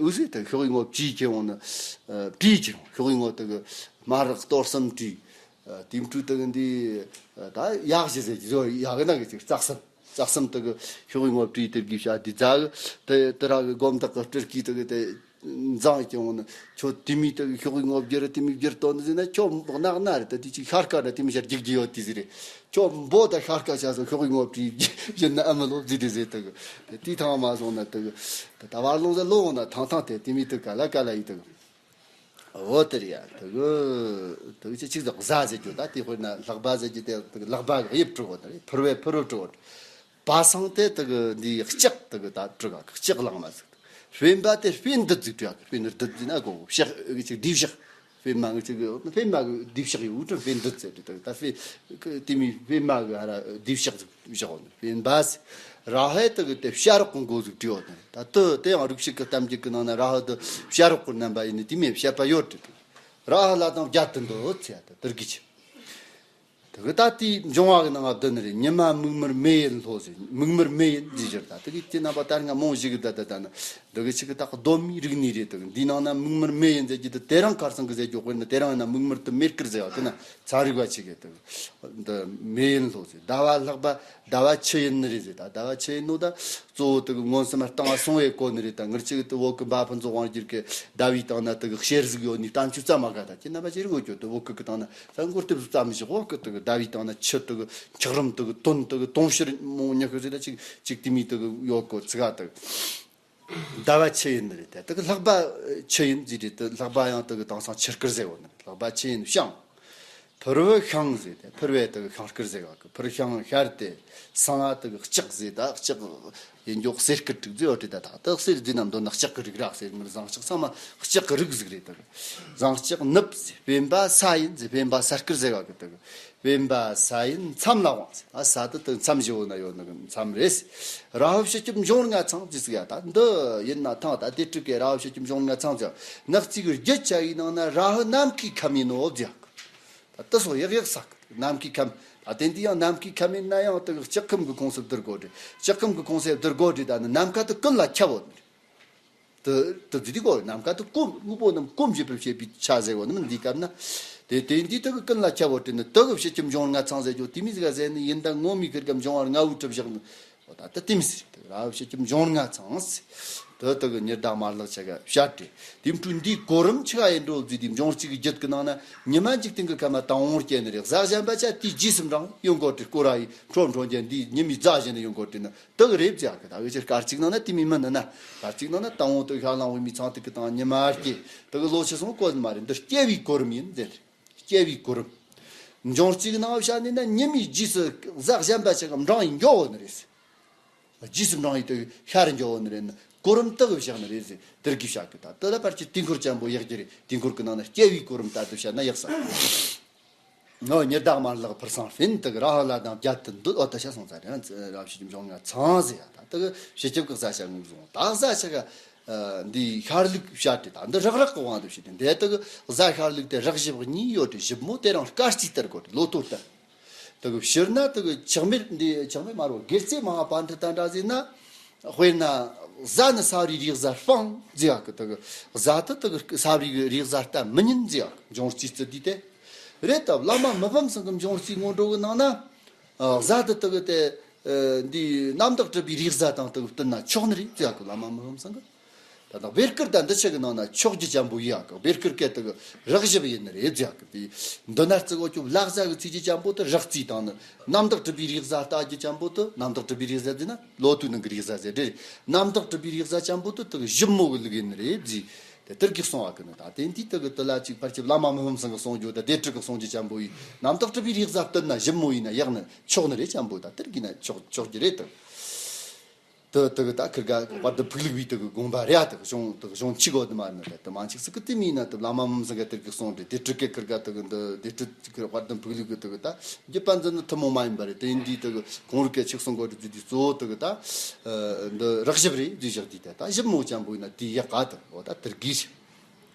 འུ་ཟེ་དུ་ཤོག་ཡིན་ངོ་བྲིས་ཁྱེར་འོང་ནི། བྲིས་ཁྱེར་འོང་ཤོག་ཡིན་ངོ་དུ་གི་མ་རག་གཏོར་གསུམ་བྲིས། དེ་འཕྲུལ་དུ་གི་འདི་ད་ཡག་ཞིག་ཟེར་གྱི་ཡོད་ཡག་ན་གི་ཅིག་རྩ་གསུམ་རྩ་གསུམ་དུ་གི་ཤོག་ཡིན་ངོ་བྲིས་དེ་གི་བྱ་དེ་རྫ་གི་དེ་དེ་ར་གི་སྒོམ་དག་གི་སྤྲུལ་སྐུའི་དུ་གི་དེ་འཛང་ཁྱེར་འོང་ནི་ཁྱོད་དེ་མི་དུ་གི་ཤོག་ཡིན་ངོ་བསྒྱུར་དེ་མི་བསྒྱུར་དོན་ཟེར་ན་ཁྱོད་གནག་ན་རེད། ད་དེ་ཅིག་ཤར་ཁ་ར་དེ་མི་ཤར་རྒྱུག་རྒྱུ་ཡོད་དེ་ཟེར་རེད། ཁྱོད་འབོ་ད་ཤར་ཁ་ཆ་སོང་ཤོག་ཡིན་ངོ་བྲིས་བཞིན་ན་ཨ་མ་ལོ་ཟི་དེ་ཟེར་དུ་གི་དེ་ཐང་མ་སོང་ན་དུ་གི་ད་བར་ལོང་ཟ་ལོ་འོང་ན་ཐང་ཐང་དེ་དེ་མི་དུ་ག་ལ་ག་ལ་ཡི་དུ་གི་འོ་དེ་རེད་ཡ། དུ་གི་དུ་གི་ཅི་ཅིག་ཟ་ཟེར་རྒྱུ་ད་དེ་དཔེར་ན་ལྷག་པ་ཟེར་རྒྱུ་དེ་དུ་གི་ལྷག་པ་གི་དབྱིབས་དྲུག་འོ་དེ་རེད། ཕུར་བའི་ཕུར་བུ་དྲུག་འོ་དེ་རེད། པ་སངས་དེ་དུ་གི་འདི་ལྕགས་དུ་གི་ད་དྲུག་ག་ལྕགས་ལངས་མ་ཟིག་དུ་དཔེན་པ་དེ་དཔེ་འདི་ཟིག་དྲུག་ག་དཔེ་ནི་འདི་ཟིག་ན་གོ་ཕྱག་གི་ཅིག་བསྡུས་ཕྱག་དཔེ་མ་གི་ཅིག་དཔེ་མ་གི་བསྡུས་ཕྱག་ཡོད་དྲ་དཔེ་འདི་ཟེར་དུ་ད་དཔེ་དེ་མི་དཔེ་མ་གི་ཧ་ར་བསྡུས་ཕྱག་ཟིག་བཞག་འོ་ནི་དཔེ་འབའ་སི་ར་ཧའི་དུ་གི་དེ་བྱ་རོག་གི་མགོ་ཟིག་བྲིས་འོ་ནི་ད་དུ་དེ་ཡང་རིགས་ཤིག་གི་གཏམ་རྒྱུད་གི་ནང་ན་ར་ཧ་དུ་བྱ་རོག་གི་རྣམ་པ་ཡིན་ནི་དེ་མི་བཤད་པ་ཡོད་དྲ་དུ་ར་ཧ་ལ་དང་རྒྱ་དུ་འདོད་ཚེ་ཡ་ད་དུར་གི་ཆི། དེ་གི་ད་དེའི་འབྱུང་བ་གི་ནང་ང་བསྡུ་ནི་རེད། ཉི་མ་མིག་དམར་མེ་ཡིན་ལྷོ་ཟེར། མིག་དམར་མེ་ཡིན་ཟེར་ཞོར་ད་དེ་གི་དེ་རྣམ་པ་ད་རིང་ང་མང་ཞིག་གི་ད་ད་ད་ནི་འདི་གི་ཆི་གི་ད་གདོད་མའི་རིག་གནས་རེད། དེ་གི་འདིའི་ནང་ན་མིག་དམར་མེ་ཡིན་ཟེར་གྱི་དེ་དེ་རིང་ཁར་སང་གི་ཟེར་གྱི་དཔེར་ན་དེ་རིང་ཡིན་ན་མིག་དམར་དུ་མེ་དཀར་ཟེར་བ་དེ་ན་ཚན་རིག་པ་ཆི་གི་དེ་གི་འདི་མེ་ཡིན་ལྷོ་ཟེར། ཟླ་བ་ལྷག་པ་ཟླ་བ་ཆུ་ཡིན་ནི་རེད་ཟེར། ད་ཟླ་བ་ཆུ་ཡིན་ནོ་ད་གཙོ་བོ་དེ་གི་མངོན་སུམ་བཏང་བ་སོང་བའི་གོ་ནི་རེད། ད་ངར་ཆི་གི་དེ་བོད་གི་འབའ་ཕུན་ཚོགས་དབང་སྒྱུར་གི་ཟླ་བའི་སྟེང་ན་དེ་གི་གཤེར་གཟུགས་ཡོད་ནི་བསྟན་བཅོས་རྩ་མ་ག་ད་ཁྱེད་རྣམ་པ་ཅི་རིག་གོ་ཁྱོད་དེ་བོད་གི་གི་སྟེང་ན། ད་མགུར་དེབ་ཙམ་ཞིག་འོག་གི་དེ་གི་ཟླ་བའི་སྟེང་ན་ཆུ་དེ་གི་འཁྱགས་རོམ་དེ་གི་དོན་དེ་གི་དུང་ཕྱུར་མོ་ཉི་ཤུ་ཟེར་ན་ཅིག་ཅིག་དེ་མི་དེ་གི་ཡོད་གོ་ཚིག་ག་དེ་གི་ ཟླ་བ་ཆུ་ཡིན་ནི་རེད་དེ། དེ་གི་ལྷག་པ་ཆུ་ཡིན་ཟེར་དུས་དེ་ལྷག་པ་ཡང་དེ་གི་དེང་སང་ཆུ་སྐོར་ཟེར་བ་ནི་རེད། ལྷག་པ་ཆུ་ཡིན་ཤིང་། ཕུར་བུ་ཤིང་ཟེར་དེ། ཕུར་བུ་དེ་གི་ཤིང་སྐོར་ཟེར་བ་གི། ཕུར་ཤིང་ཤར་ཏེ། སང་ང་དེ་གི་ལྕགས་ཟེར། ད་ལྕགས་ཡིན་འཇོག་གསེར་སྐུད་དྲུག་ཟེར་བ་དེ། ད་ད་དེ་གསེར་ཟེར་ན་མདོར་ན་ལྕགས་གི་རིགས་ར། གསེར་དངུལ་ཟངས་ལྕགས་ཚང་མ་ལྕགས་གི་རིགས་ཟིག་རེད། དེ་གི་ཟངས་ལྕགས་ནུབ་ཟེར། སྤེན་པ་ས་ཡིན་ཟེར། སྤེན་པ་ས་སྐོར་ཟེར་བ་གི། དེ་གི་སྤེན་པ་ས་ཡིན་མཚམས་ལ་དབང་ཟེར། ཨ། ས་དེ་དེ་མཚམས་བཞི་བོ་ན་ཡོད་ནི་གི་མཚམས་རེད། རཱ་ཧུ་ཕྱི་ཁྱིམ་འབྱུང་ལྔ་ཚང་ཟེར་ཟིག་ཡ། ད་འདི་ཡིན་ན་ཐང་། ད་དེ་དྲུག་གི་རཱ་ཧུ་ཕྱི་ཁྱིམ་འབྱུང་ལྔ་ཚང་ཟེར། ནག་རྩིས་གི་རྒྱུད་ཆ་ཡི་ནང་ན་རཱ་ཧུ་ནམ་མཁའི་ཁམས་ཡིན་ནོ་ཟེར། ད་དེ་སོ་ཡག་ཡག་ས་གི་ནམ་མཁའི་ཁམས། ད་དེ་འདི་ཡང་ནམ་མཁའི་ཁམས་ཡིན་ན་ཡང་དེ་གི་ལྕགས་ཁམས་གི་ཁོངས་སུ་བསྡུར་དགོས་རེད། ལྕགས་ཁམས་གི་ཁོངས་སུ་བསྡུར་དགོས་རེད། ད་ནི་ནམ་མཁའ་དེ་ཀུན་ལ་ཁྱབ་བོ་ནི་རེད། དུ་དུ་དུ་དུ་གོ། ནམ་མཁའ་དུ་གོམ། དངོས་པོ་རྣམས་གོམ་བྱེད་པར་བྱེད་པའི་ཆ་ཟེར་བ་ནི་མི་འདི་སྐབས་ན། དེ་དེ་འདི་དུ་གི་ཀུན་ལ་ཁྱབ་བོ་དྲན་ནི་དུ་གི་ཕྱི་ཁྱིམ་འབྱུང་ལྔ་ཚང་ཟེར་རྒྱུ་དེ་མི་ཟིག་ག་ཟེར་ནི་ཡིན། ད་ངོ་མི་ཁིར་གམ་འབྱུང་བར་ལྔ་བོའི་གྲུབ་བཞག་ནི། འོ་ད་དུ་དེ་མི་ཟེར། དུ་ར་བའི་ཕྱི་ཁྱིམ་འབྱུང་ལྔ་ཚང་ཟེར། དུ་དུ་གི་ཉི་ཟླ་དམར་ལག་ཆ་ག་བཤད་དེ། དེ་འཕྲུལ་འདིའི་གོ་རིམ་ཆི་ག་ཡིན་འགྲོ་ཟེར། དེ་འབྱུང་རྩིས་གི་རྒྱུད་གི་ནང་ན་ཉི་མ་འཇིག་རྟེན་གི་ཁམས་ན་དང་པོར་སྐྱེ་ནི་རེད། གཟའ་གཞན་པ་ཆ་དེའི་རྗེས་སུ་འབྲང་ཡོང་གོ་དྲི་སྐོར་ར་ཡི་འཕྲོ་འཕྲོ་རྒྱན་འདིའི་ཉི་མའི་རྫ་བཞིན་ཡོང་གོ་དྲི་ནི། དག་རེད་ཟེར་གི། ད་འུ་ཅག་སྐར་གཅིག་ནང་ན་དེ་མི་མིན་ནི་ན། སྐར་གཅིག་ནང་ན་དང་པོ་དུ་ཤར་ལངས་བའི་མི་ཚང་དུ་གི་དང་ཉི་མ་སྐྱེ། དག་ལོ་ཆུ་སོང་གོ་ནི་མ་རེད། འདི་སྐྱེ་བའི་གོ་རིམ་ཡིན་ཟེར། སྐྱེ་བའི་གོ་རིམ། འབྱུང་རྩིས་ནང་བཤད་ནི་ན་ཉི་མའི་རྗེས་སུ་གཟའ་གཞན་པ་ཞིག་གམ་འབྲང་ཡིན་འགྱོ་བོ་ནི་རེད། རྗེས་སུ་འབྲང་ཡིན་དུ་ཤར་འགྱོ་བོ་ནི་རེད། ན་གོ་རིམ་དག་བཞག་ནི་རེད་ཟེར། དེར་གི་བཤད་གི། ད་དེ་ལ་ཕར་གྱི་དུས་འཁོར་ཅན་པོ་ཡག་གི་རེད། དུས་འཁོར་གི་ནང་ན་སྐྱེ་བའི་གོ་རིམ་ལྟར་དུ་བཤད་ན་ཡག་ས། ནོ་ཉི་ཟླ་དམར་ལག་ཕུར་སང་སྤེན། དག་ར་ཧ་ལ་དང་བརྒྱད་དུ་འདུད། འོ་ད་ཤ་སོང་ཙ་རེ་ར་ཕྱི་ཁྱིམ་འབྱུང་ལྔ་ཚང་ཟེར་ཡ། ད་དག་ཕྱི་ཁྱིམ་གི་གཟའ་ཤ་ངོས་བཟུང་། ད་གཟའ་ཤ་ག་འདི་ཤར་ལུགས་བཤད་དེ། ད་འདི་རག་རག་གི་དབང་དུ་བྱས་ཏེ། འདི་དག་གཟའ་ཤར་ལུགས་དེ་རག་བཞི་བག་གཉིས་ཡོད་དེ། བཞི་མོ་དེ་རང་སྐར་རྩིས་ལྟར་གོ་དེ་ལོ་ཐོ་ལྟར། དག་ཕྱིར་ན་དག་ཆག་མེད་འདི་ཆག་མེད་མ་རོ་སྒེར་རྩེ་མ་ཧ་པ་འདི་ད་འདྲ་ཟེར་ན། དཔེར་ན་གཟའ་ནི་ས་བརིའི་རིགས་གཟའ་སྤང་ཟེར་ཡག་གི། དག་གཟའ་དེ་དག་ས་བརིའི་རིགས་གཟའ་ལྟ་མི་ཉན་ཟེར་ཡག་གི། འབྱུང་རྩིས་རྩི་དུས་དེ་རེད། ད་བླ་མ་མི་ཕམ་ཚང་གི་འབྱུང་རྩིས་སྔོན་འགྲོ་གི་ནང་ན། ཨ། གཟའ་དེ་དག་དེ་ཨ་འདི་རྣམ་དག་གྲུབ་པའི་རིགས་གཟའ་དང་དག་བསྟུན་ན་ཆོག་ནི་རེད་ཟེར་ཡག་གི། བླ་མ་མི་ཕམ་ཚང་གི། ད་ལྟ་བེར་སྐུར་དང་འདི་ཆ་གི་ནང་ན་ཆོག་རྒྱུ་ཅན་པོ་ཡོད་ཡག་གི། བེར་སྐུར་སྐད་དག་རག་བཞི་བག་ཡིན་ནི་རེད་ཟེར་ཡག་གི། དེ་འདི་ན་རྩི་གོ་ཆུབ་ལག་གཟའ་གི་ཚིག་རྒྱུ་ཅན་པོ་དེ་རག་རྩིས་དང་ནི། རྣམ་དག་གྲུབ་པའི་རིགས་གཟའ་ལྟ་རྒྱུ་ཅན་པོ་དེ། རྣམ་དག་གྲུབ་པའི་རིགས་གཟའ་ཟེར་ན་ལོ་ཐོའི་ནང་གི་རིགས་གཟའ་ཟེར་རེད། རྣམ་དག་གྲུབ་པའི་རིགས་གཟའ་ཅན་པོ་དེ་དག་ཞིབ་མོ་གི་ལུགས་ཡིན་ནི་རེད་ཟེར། དེ་དེར་གི་གསུང་བ་གི་ནི། ད་དེ་འདི་དག་གི་དེ་ལ་ཅིག་ཕར་ཆེ་བླ་མ་མི་ཕམ་ཚང་གི་གསུང་རྒྱུ་ད་དེ་དྲུག་གི་གསུང་རྒྱུ་ཅན་པོ་ཡིན། རྣམ་དག་གྲུབ་པའི་རིགས་གཟའ་བསྟུན་ན་ཞིབ་མོ་ཡིན་ན་ཡག་ནི་ཆོག་ནི་རེད། ཅན་པོ་ད་དེར་གི་ན་ཆོག་ཆོག་རྒྱུ་རེད་དེ། དེ་དེ་གི་ད་ཁིར་ག་དཔལ་ལྡན་ཕུག་ལུགས་པའི་དེ་གི་དགོངས་པ་རེད་ཡ། དེ་གི་གཞུང་དེ་གི་གཞུང་ཆི་གོ་དེ་མ་ནི་རེད། དེ་མ་འཆིག་སི་གི་དེ་མིན་ན་དེ་བླ་མ་མི་ཕམ་ཚང་གི་དེར་གི་གསུང་རེད། དེ་དྲུག་གི་ཁིར་ག་དེ་གི་འདི་དེ་དྲུག་ཁིར་དཔལ་ལྡན་ཕུག་ལུགས་གི་དེ་གི་ད་རྒྱུད་པ་འཛིན་ནི་ཐུན་མོང་མ་ཡིན་པ་རེད། དེ་ཡིན་དུས་དེ་གི་གོང་རིག་གི་ཆིག་གསུང་གོ་དྲི་དེ་གཙོ་བོ་དེ་གི་ད་འདི་རག་ཞིབ་རེད་དེ་བཞག་དུས་དེ་ད་ཞིབ་མོ་ཅན་པོ་ཡིན་ན་དེ་ཡག་ག་དེ། འོ་ད་དེར་གི་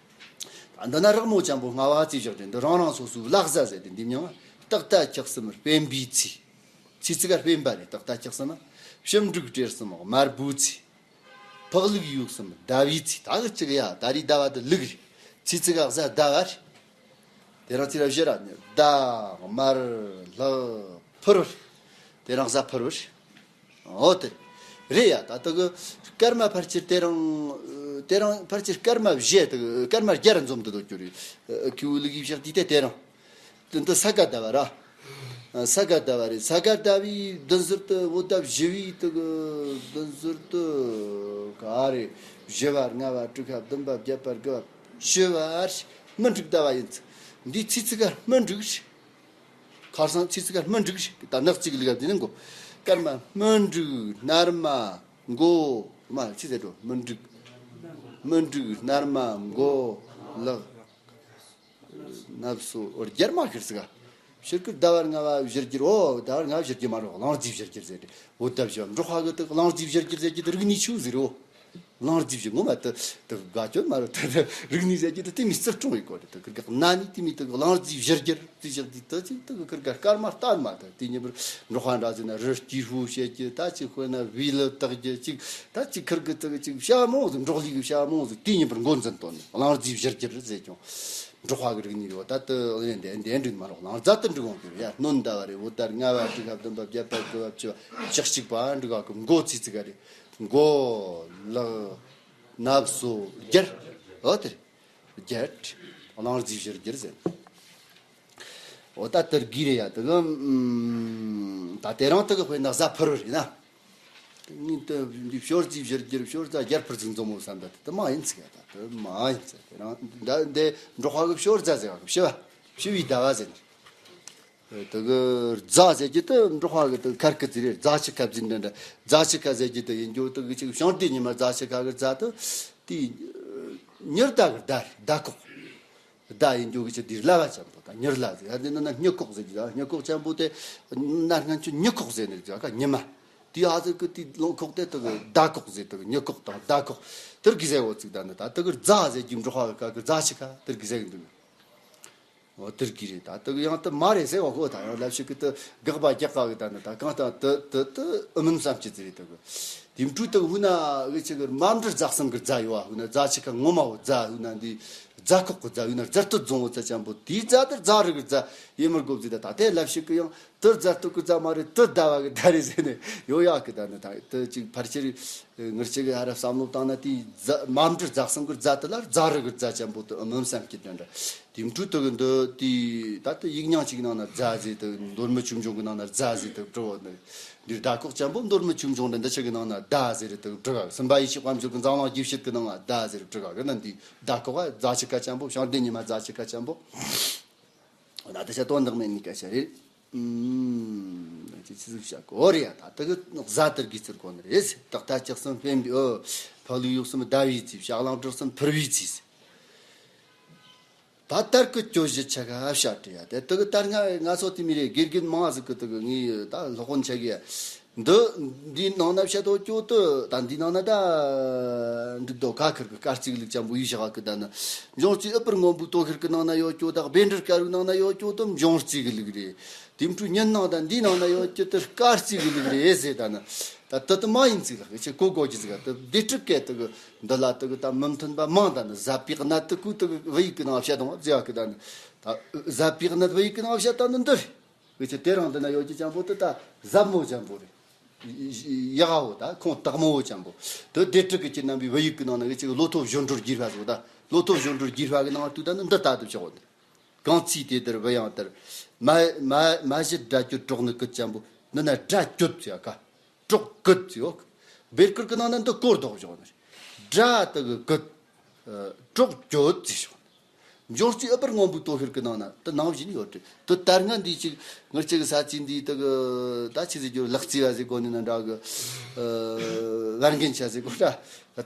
རེད། ད་འདི་ན་རག་མོ་ཅན་པོ་ལྔ་བ་རྩིས་བཞག་དེ་འདི་རང་རང་སོ་སོའི་ལག་གཟའ་ཟེར་དེ་འདི་མྱང་བ། སྟག་རྟ་ཁྱག་གསུམ་སྤེན་པའི་ཚེས། ཚེས་ཚིག་ག་སྤེན་པ་རེད། སྟག་རྟ་ཁྱག་གསུམ་ན། ཕྱི་འབྲུག་སྤྲེལ་གསུམ་དམར་པོའི་ཚེས། ཕག་ལུག་ཡོས་གསུམ་ཟླ་བའི་ཚེས། ད་གི་གཅིག་ཡ་ད་རེས་ཟླ་བ་དེ་ལུག་རེད། ཚེས་ཚིག་ག་གཟའ་ཟླ་བ་རེད། དེ་རང་ཚེས་ར་བཞི་ར་ཟླ་དམར་ལྷག་ཕུར་བུ་རེད། དེ་རང་གཟའ་ཕུར་བུ་རེད། འོ་དེ་རེད་ཡ། ད་ལྟ་གི་སྐར་མ་ཕལ་ཆེར་དེ་རིང་། དེ་རིང་ཕལ་ཆེར་སྐར་མ་བཞི་དེ་སྐར་མ་བརྒྱ་ར་འཛོམས་འདུག་རྒྱུ་རེད། ཁྱེའུ་ལུག་གིས་བཞག་དུས་དེ་དེ་རིང་། དེ་འདི་ས་ག་ཟླ་བ་ར། ས་ག་ཟླ་བ་རེད། ས་ག་ཟླ་བའི་བདུན་ཟུར་དུ་བོད་ཟླ་བཞི་བའི་དེ་གི་བདུན་ཟུར་དུ་ག་རེ། བཞི་བ་ལྔ་བ་དྲུག་པ་བདུན་པ་བརྒྱད་པ་དགུ་བ་བཅུ་བ་རེད། སྨིན་དྲུག་ཟླ་བ་ཡིན་ཚེ། འདིའི་ཚེས་ཚིག་ག་སྨིན་དྲུག་རེད། ཁར་སང་ཚེས་ཚིག་ག་སྨིན་དྲུག་རེད། ད་ནག་ཚིག་ལུག་ག་འདི་ནི་མགོ། སྐར་མ་སྨིན་དྲུག་སྣར་མ་མགོ་མ་ཚེས་ཟེར་འགྲོ། སྨིན་དྲུག་སྨིན་དྲུག་སྣར་མ་མགོ་ལག་ནབ་སོ། འོ་རྒྱར་མ་ཤེར་ཟིག་ག་ཕྱིར་ཀུར་ཟླ་བར་ལྔ་བ་བཞི་རྒྱུར། འོ་ཟླ་བར་ལྔ་བ་བཞི་རྒྱུ་མ་རོ། གླང་རྫས་བཞི་རྒྱུར་ཟེར་ཏེ། འོ་ཟླ་བཞི་བ་འབྲོག་པ་གི་དེ་གླང་རྫས་བཞི་རྒྱུར་ཟེར་གྱི་དེ་རིག་གནས་ཆུ་ཟེར་རོ། གླང་རྫས་བཞི་ངོ་མ་དེ་དེ་དགའ་སྐྱོ་མ་རེད། དེ་དེ་རིག་གནས་ཟེར་གྱི་དེ་དེ་མི་རྩིས་སྲུང་བའི་སྐོར་རེད། དེ་ཁིར་གི་གནའ་ནས་དེ་མི་དེ་གླང་རྫས་བཞི་རྒྱུར་དེ་བཞག་དེ་དེ་ཅིག་དེ་གི་ཁིར་གི་སྐར་མ་ལྟ་མ་དེ་དེ་ཉིན་པར་འབྲོག་པ་འདྲ་ཟེར་ན་རི་སྐྱེས་ཕོ་བཤད་རྒྱུ། ད་ཅིག་དཔེར་ན་བེའུ་ལི་བཏགས་རྒྱུ་ཅིག་ད་ཅིག་ཁིར་གི་དེ་གི་ཅིག་བྱ་མོ་ཟིག་འབྲོག་ལུག་གི་བྱ་མོ་ཟིག་དེ་ཉིན་པར་མགོ་འཛིན་དོན་ནི་གླང་རྫས་བཞི་རྒྱུར་ཟེར་ཀྱང་འབྲོག་པ་གི་རིག་གནས་རེད། ད་དེ་འདི་འདི་འདྲ་མ་རོགས་གླང་རྫ་དེ་འགྲིག་འོང་གི་རེད་ཡ། སྣོན་ཟླ་བ་རེད། འོ་ཟླ་ལྔ་བ་དྲུག་པ་བདུན་པ་བརྒྱད་པ་དགུ་པ་བཅུ་པ་བཅུ་གཅིག་པ་འགྲིག་ག་གི་མགོ་ཚེས་ཚིག་ག་རེད། མགོ་ལག་ནབ་སོ་རྒྱར། འོ་དེ་རེད། རྒྱར། གླང་རྫས་བཞི་རྒྱུར་ཟེར། འོ་ད་དེར་གི་རེད་ཡ། དེ་གི་ད་དེ་རིང་དེ་གི་དཔེར་ན་གཟའ་ཕུར་བུ་རེད་ན། ངས་དེ་འདི་ཞོར་རྩིས་བཞིར་བསྒྱུར་ཞོར་རྩ་རྒྱར་ཕུར་ཚུགས་འཛོམས་མོ་བསམ་ད་དེ་མ་ཡིན་ཚིག་ད་དེ་མ་ཡིན་ཚིག་དེ་རང་ད་འདི་འབྲོག་པ་གི་ཞོར་རྩ་ཟེར་བ་གི་ཕྱི་བ་ཕྱི་བའི་ཟླ་བ་ཟེར་ནི། དེ་གི་རྫ་ཟེར་གྱི་དེ་འབྲོག་པ་གི་དེ་ཁར་གི་ཚིག་རེད། རྫ་ཆུ་ཁ་ཟེར་འདྲ་འདྲ་རྫ་ཆུ་ཁ་ཟེར་གྱི་དེ་ཡིན་རྒྱུ་དེ་གི་ཅིག་བྱང་དེ་ཉི་མ་རྫ་ཆུ་ཁ་གི་རྫ་དེ་དེ་ཉི་ཟླ་གི་ཟླ་ཟླ་ཁོག་ཟླ་ཡིན་རྒྱུ་གི་ཆུ་དེ་ལ་བ་ཆེན་པོ་དང་ཉི་ཟླ་ཟེར་ཡ་དེ་ནི་ན་སྙི་ཁོག་ཟེར་གྱི་ད་སྙི་ཁོག་ཆེན་པོ་དེ་ན་སྔན་ཆུ་ཉི་ཁོག་ཟེར་ནི་རེད་ཀ་ཉི་མ། དེ་ཧ་ཟེར་གི་དེ་ལོ་ཁོག་དེ་དེ་གི་ཟླ་ཁོག་ཟེར་དེ་གི་ཉི་ཁོག་དང་ཟླ་ཁོག་དེར་གི་ཟེར་འོ་ཚིག་ད་ནི་ད་དེ་གི་རྫ་ཟེར་གྱི་འབྲོག་པ་གི་ཀ་གི་རྫ་ཆུ་ཁ་དེར་གི་ཟེར་གི་འདུག་འོ་དེར་གི་རེད། ད་དེ་གི་ཡང་དེ་མ་རེད་ཟེར་བ་གོ་ད་ཡང་ལབ་ཞིག་གི་དེ་དགག་པ་རྒྱག་ག་གི་ད་ནི་ད་གང་ལྟར་དེ་དེ་དེ་ཨུ་མིན་བསམ་གྱི་ཟེར་རེད་དེ་གི་དེ་འཕྲུལ་དེ་ཧུ་ན་གི་ཆུ་གི་མ་འབྲུ་རྫ་གསུམ་གི་རྫ་ཡོད་བ་ཧུ་ན་རྫ་ཆུ་ཁ་ངོ་མ་བོ་རྫ་ཧུ་ན་འདི་རྫ་ཁོག་གི་རྫ་ཡོད་ན་རྫ་སྟོད་རྫོང་བོ་རྫ་ཆེན་པོ་དེའི་རྫ་དེ་རྫ་རི་གི་རྫ་ཡིན་མི་དགོ་ཟེར་ད་ད་དེ་ལབ་ཞིག་གི་ཡང་དེ་རྫ་སྟོད་ཀྱི་རྫ་མ་རེད། དེ་ཟླ་བ་གི་ཟླ་རེད་ཟེར་ནས་ཡོད་ཡག་གི་ད་ནི་ད་དེ་ཅིག་ཕལ་ཆེར་ངར་ཆེ་གི་ཧ་ར་བསམ་བློ་བཏང་ན་དེའི་རྫ་མ་འབྲུ་རྫ་གསུམ་གི་རྫ་དེ་ལ་རྫ་རི་གི་རྫ་ཆེན་པོ་དེ་ཨུ་མིན་བསམ་གྱི་དྲན་འདྲ། དེ་འཕྲུལ་དེ་གི་འདི་དེ་ད་དེ་ཡིག་རྙིང་གཅིག་ནང་ན་རྫ་ཟེར་དེ་མདོ་སྨད་ཆོས་འབྱུང་གི་ནང་ན་རྫ་ཟེར་དེ་བྲི་བ་ནི་འདིར་ཟླ་ཁོག་ཆེན་པོ་མདོ་སྨད་ཆོས་འབྱུང་འདི་འདི་ཆེ་གི་ནང་ན་ཟླ་ཟེར་དེ་བྲི་ག་སུམ་པ་ཡེ་ཤེས་དཔལ་འབྱོར་གི་འཛམ་གླིང་རྒྱས་བཤད་གི་ནང་ན་ཟླ་ཟེར་བྲི་ག་གི་ན་འདི་ཟླ་ཁོག་ག་རྫ་ཆུ་ཁ་ཆེན་པོ་བྱང་བདེ་ཉི་མ་རྫ་ཆུ་ཁ་ཆེན་པོ། ན་དེ་ཆ་དོན་དག་མེད་ནི་སྐད་ཆ་རེད། ཨུམ། ཅི་ཆི་ཟིག་བྱ་གོ་རེ་ཡ་ད་དེ་གི་གཟའ་དེར་གི་ཚུར་གོ་ནི་རེད། ད་ལྟ་ལྕགས་སམ་སྤེན་པའི་ཨོ། ཕག་ལུག་ཡོག་སམ་ཟླ་བའི་ཚེས། བྱ་གླང་བྲག་སམ་ཕུར་བུའི་ཚེས། ད་དར་གི་གྱོད་གཞི་ཆ་ག་བྱ་དྲི་ཡ་དེ་དེ་གི་དར་ང་ང་ཚོ་དེ་མི་རེད། དགེ་རྒན་མང་ཟིག་གི་དེ་གི་ངའི་ད་སློབ་དཔོན་ཆ་གི་འདི་འདི་ནང་ན་བཤད་དོ་ཅོ་དུ་ད་འདི་ནང་ན་ད་འདུག་དོ་ཁ་ཁར་གི་སྐར་རྩིས་ལུགས་ཅན་པོ་ཡི་བཞག་གི་ད་ནི་འབྱུང་རྩིས་ཨུ་པར་སྔོན་པོའི་དོ་ཤར་གི་ནང་ན་ཡོད་ཅོ་ད་བཻ་ཌཱུརྻ་དཀར་བོའི་ནང་ན་ཡོད་ཅོ་དུ་འབྱུང་རྩིས་གི་ལུགས་རེད། དེ་འཕྲུལ་ཉིན་ནང་ད་འདི་ནང་ན་ཡོད་ཅོ་དུ་སྐར་རྩིས་གི་ལུགས་རེད་ཟེར་ད་ནི་ད་དུ་དུ་མ་ཡིན་ཚིག་ལ་ཆེ་གོ་གོ་གི་ཟིག་དུ་བདེ་སྒྲུབ་སྐད་དུ་གི་འདི་ལ་དུ་གི་ད་མི་མཐུན་པ་མང་ད་ནི་ཟབ་པའི་གནད་དུ་ཀུ་དུ་གི་བོད་ཡིག་གི་ནང་བཤད་དང་བ་ཟེར་བ་གི་ད་ནི་ད་ཟབ་པའི་གནད་བོད་ཡིག་གི་ནང་བཤད་ད་ནི་འདི་རེད། འུ་ཅག་དེ་རིང་འདི་ན་ཡོད་ཀྱི་ཅན་པོ་དེ་ད་ཟབ་མོ་ཅན་པོ་རེད། ཡག་བོ་ད་ཁོང་དག་མོ་བོ་ཅན་པོ། དེ་སྡེ་དྲུག་གི་ཁྱེད་རྣམ་པའི་བོད་ཡིག་གི་ནང་ན་འུ་ཅག་གི་བློ་ཐོབ་སྦྱོར་འགྲོར་བསྒྱུར་བ་ཟེར་བ་ད་བློ་ཐོབ་སྦྱོར་འགྲོར་བསྒྱུར་བ་གི་ནང་དུ་ད་ནི་འདི་ལྟ་དུ་ཆོག་གོ་ནི། གང་ཚིག་དེ་ལྟར་བུ་ཡང་ལྟར། མ་མ་མ་གཞི་སྒྲ་གྱུར་གྲོགས་ནི་ཀུན་ཅན་པོ། འདི་ན་སྒྲ་གྱུར་ཟེར་ཡ་ཀ། གྲོགས་ཀུན་ཟེར་ཡོད། བེར་ཀུར་གི་ནང་ན་འདི་སྐོར་ལྡོག་བཞག་ནི། སྒྲ་དེ་གི་ཀུན། གྲོགས་གྱོད་ཟེར་བཞག་ནི། འབྱུང་རྩིས་ཨུ་པར་སྔོན་པོའི་དོ་ཤར་གི་ནང་ན་དེ་ནང་བཞིན་ཡོད་དེ། དེ་ལྟར་ང་འདི་ཅིག་ངར་ཅིག་ས་ཅིག་འདི་དེ་གི་ད་ཆི་ཟེར་རྒྱུ་ལག་རྩིས་བ་ཟེར་གོ་ནི་ན་འདྲ་གི། ཨ་བར་འགན་ཆ་ཟེར་གོ་འདྲ།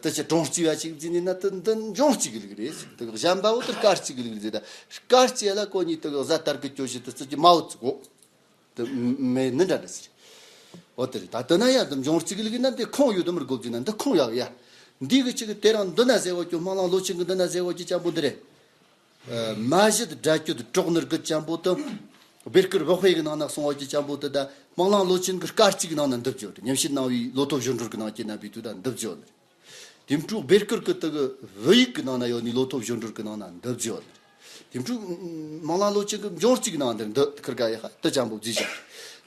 དེ་ཆ་གྲོང་རྩིས་བ་ཅིག་ཟེར་ནི་ན་དེ་འདི་འབྱུང་རྩིས་གི་ལུགས་རེད། དེ་གི་གཞན་པ་བོ་དེ་སྐར་རྩིས་གི་ལུགས་རེད། ད་སྐར་རྩིས་ལ་གོ་ནི་དེ་གི་གཟའ་དར་གི་གྱོད་གཞི་དེ་རྩིས་ཀྱི་མ་བོ་ཚུགས་གོ། དེ་མེད་ནི་འདྲ་འདྲ་ཟེར། འོ་དེ་རེད། ད་དེ་ན་ཡང་དེ་འབྱུང་རྩིས་གི་ལུགས་ཡིན་ན་འདི་ཁོང་ཡོད་དུ་མི་དགོ་ཟེར་ན་འདི་ཁོང་ཡག་ཡ། འདི་གི་ཅིག་གི་དེ་རང་འདི་ན་ཟེར་བ་ཀྱོ་སྨོན་ལམ་ལོ་ཆེན་གི་འདི་ན་ཟེར་བ་ཀྱི་ཅན་པོ་འདི་རེད། མ་གཞི་དེ་སྒྲ་གྱུར་དུ་གྲོགས་ནི་ཀུན་ཅན་པོ་དེ། བེར་ཀུར་བག་ཕེ་གི་ནང་ན་སོང་བ་ཀྱི་ཅན་པོ་དེ་ད་སྨོན་ལམ་ལོ་ཆེན་གི་སྐར་རྩིས་གི་ནང་ན་འདི་བརྗོད་རེད། ཉམས་བཞེས་གནང་བའི་བློ་ཐོབ་སྦྱོར་འགྲོར་གི་ནང་སྐྱེས་ན་བའི་དུས་ད་འདི་བརྗོད་ནི་རེད། དེ་འཕྲོ་བེར་ཀུར་གི་དེ་གི་བོད་ཡིག་གི་ནང་ན་ཡོད་ནི་བློ་ཐོབ་སྦྱོར་འགྲོར་གི་ནང་ན་འདི་བརྗོད་ནི་རེད། དེ་འཕྲོ་སྨོན་ལམ་ལོ་ཆེན་གི་འབྱུང་རྩིས་གི་ནང་འདིར་འདི་ཁིར་ག་ཡ་ཧ་དེ་ཅན་པོ་བརྗོད་བཞག་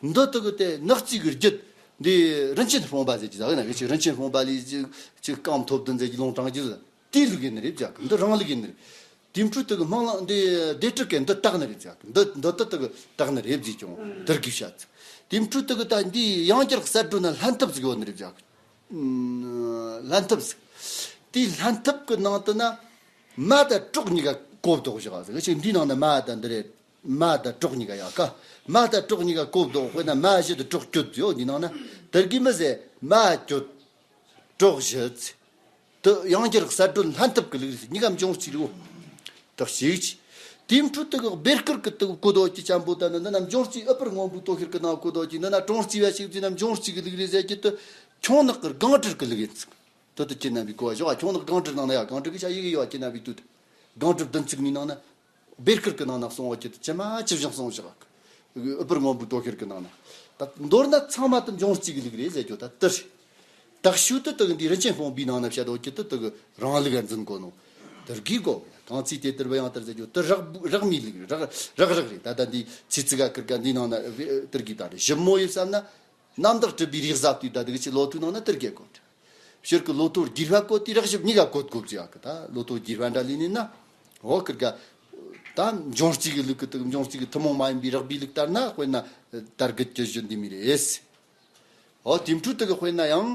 འདི་དེ་གི་དེ་ནག་རྩིས་གི་རྒྱུད་འདི་རིན་ཆེན་སྤུངས་པ་ཟེར་གྱི་ཟ་གི་ན་གི་ཅིག་རིན་ཆེན་སྤུངས་པ་ལས་ཅིག་ཅིག་རྐང་ཐོབ་དུ་མཛད་ཀྱི་ལུང་དྲངས་ཀྱི་ཟ། དེའི་ལུགས་ཡིན་ནི་རེད་བཞག་གི། འདི་རང་ལུགས་ཡིན་ནི་རེད། དེ་འཕྲོ་དེ་གི་སྨོན་ལམ་འདི་སྡེ་དྲུག་གི་འདི་བཏགས་ནི་རེད་བཞག་གི། འདི་འདི་ད་དེ་གི་བཏགས་ནི་རེད་བཟླས་ཀྱང་དེར་གི་བཤད་ཚུལ། དེ་འཕྲོ་དེ་གི་ད་འདི་ཡང་བསྐྱར་གསལ་སྒྲོན་ན་ལྷན་ཐབས་ཟིག་ཡོད་ནི་རེད་བཞག་གི། ལྷན་ཐབས་ཟིག། དེའི་ལྷན་ཐབས་གི་ནང་དུ་ན་མ་དང་གྲོགས་གཉིས་ཀ་གོ་བཟློག་བཞག་ཟིག་ཅིག། འདིའི་ནང་ན་མ་དང་འདི་རེད། མ་དང་གྲོགས་གཉིས་ཀ་ཡག་ག། མ་དང་གྲོགས་གཉིས་ཀ་གོ་བཟློག་དཔེར་ན་མ་གཞི་དེ་གྲོགས་གྱོད་ཡོད་འདི་ནང་ན་དེར་གི་མི་ཟེར་མ་གྱོད། གྲོགས་གཞི་ཚེ། དེ་ཡང་བསྐྱར་གསལ་སྒྲོན་ལྷན་ཐབས་ཀྱི་ལུགས་སུ་གཉིས་ཀ་འབྱུང་རྩིས་རེད། དག་ཞིག་དེའི་འཕྲོ་དེ་གི་བེར་ཀུར་གི་དེ་གི་གོ་ལྡོག་གི་ཅན་པོ་ད་ནི་འདི་ན་འབྱུང་རྩིས་ཨུ་པར་སྔོན་པོའི་དོ་ཤར་གི་ནང་གོ་ལྡོག་གི་འདི་ན་གྲོང་རྩིས་བ་ཞིག་འདི་ན་འབྱུང་རྩིས་གི་ལུགས་རེད་ཟེར་གྱི་དེ་ཁྱུང་ནག་གི་སྒང་དྲུག་གི་ལུགས་ཡིན་ཚུལ། དེ་དེ་ཁྱེད་རྣམ་པའི་གོ་བ་ཞོག་ཁྱུང་ནག་སྒང་དྲུག་ནང་ན་ཡ་སྒང་དྲུག་གི་ཆ་ཡི་གེ་ཡོད་ཁྱེད་རྣམ་པའི་དུས་དེ་སྒང་དྲུག་བདུན་ཚིགས་གཉིས་ནང་ན། བེར་ཀུར་གི་ནང་ན་གསུང་བ་ཅི་ཅི་མ་ཅི་བཞིན་གསུང་བཞག་གི། ཨུ་པར་སྔོན་པོའི་དོ་ཤར་གི་ནང་ན། ད་མདོར་ན་ཚང་མ་དེ་འབྱུང་རྩིས་གི་ལུགས་རེད་ཟེར་རྒྱུ་ད་དེ་རེད། དག་ཤོས་དེ་དེ་གི་འདི་རིན་ཆེན་སྤུངས་པའི་ནང་ན་བཤད་དོ་ཅི་དེ་དེ་གི་རང་ལུགས་འཛིན་གོ་ནོ། དེར་གི་གོ། གང་ཚིག་དེ་ལྟར་བུ་ཡང་ལྟར་ཟེར་རྒྱུ་དེ་རག་རག་མི་ལུགས་རག་རག་རག་རེད། ད་ད་འདི་ཚིག་ཚིག་ག་ཁིར་ག་འདི་ནང་ན་དེར་གི་ད་རེད་ཞིབ་མོ་ཡིན་བསམ་ན། རྣམ་དག་གྲུབ་པའི་རིགས་ཟབ་དུས་ད་དེ་གི་ཆི་ལོ་ཐུག་ནང་ན་དེར་གི་གོ། ཕྱིར་གི་ལོ་ཐོ་བསྒྱུར་བ་བཀོད་དེ་རག་ཞིབ་གཉིས་ཀ་བཀོད་དགོས་ཀྱི་ཡག་གི། ད་ལོ་ཐོ་བསྒྱུར་བ་འདྲ་ལས་ནི་ན། འོ་ཁིར་ག་ད་འབྱུང་རྩིས་ཀྱི་ལུགས་ཀྱི་དུ་འབྱུང་རྩིས་ཀྱི་ཐུན་མོང་མ་ཡིན་པའི་རགས་པའི་ལུགས་ལྟར་ན་དཔེར་ན་དར་གི་ཀྱི་གཞོན་འདི་མི་རེད། ཨོ་དེ་འཕྲོས་དེ་གི་དཔེར་ན་ཡང་།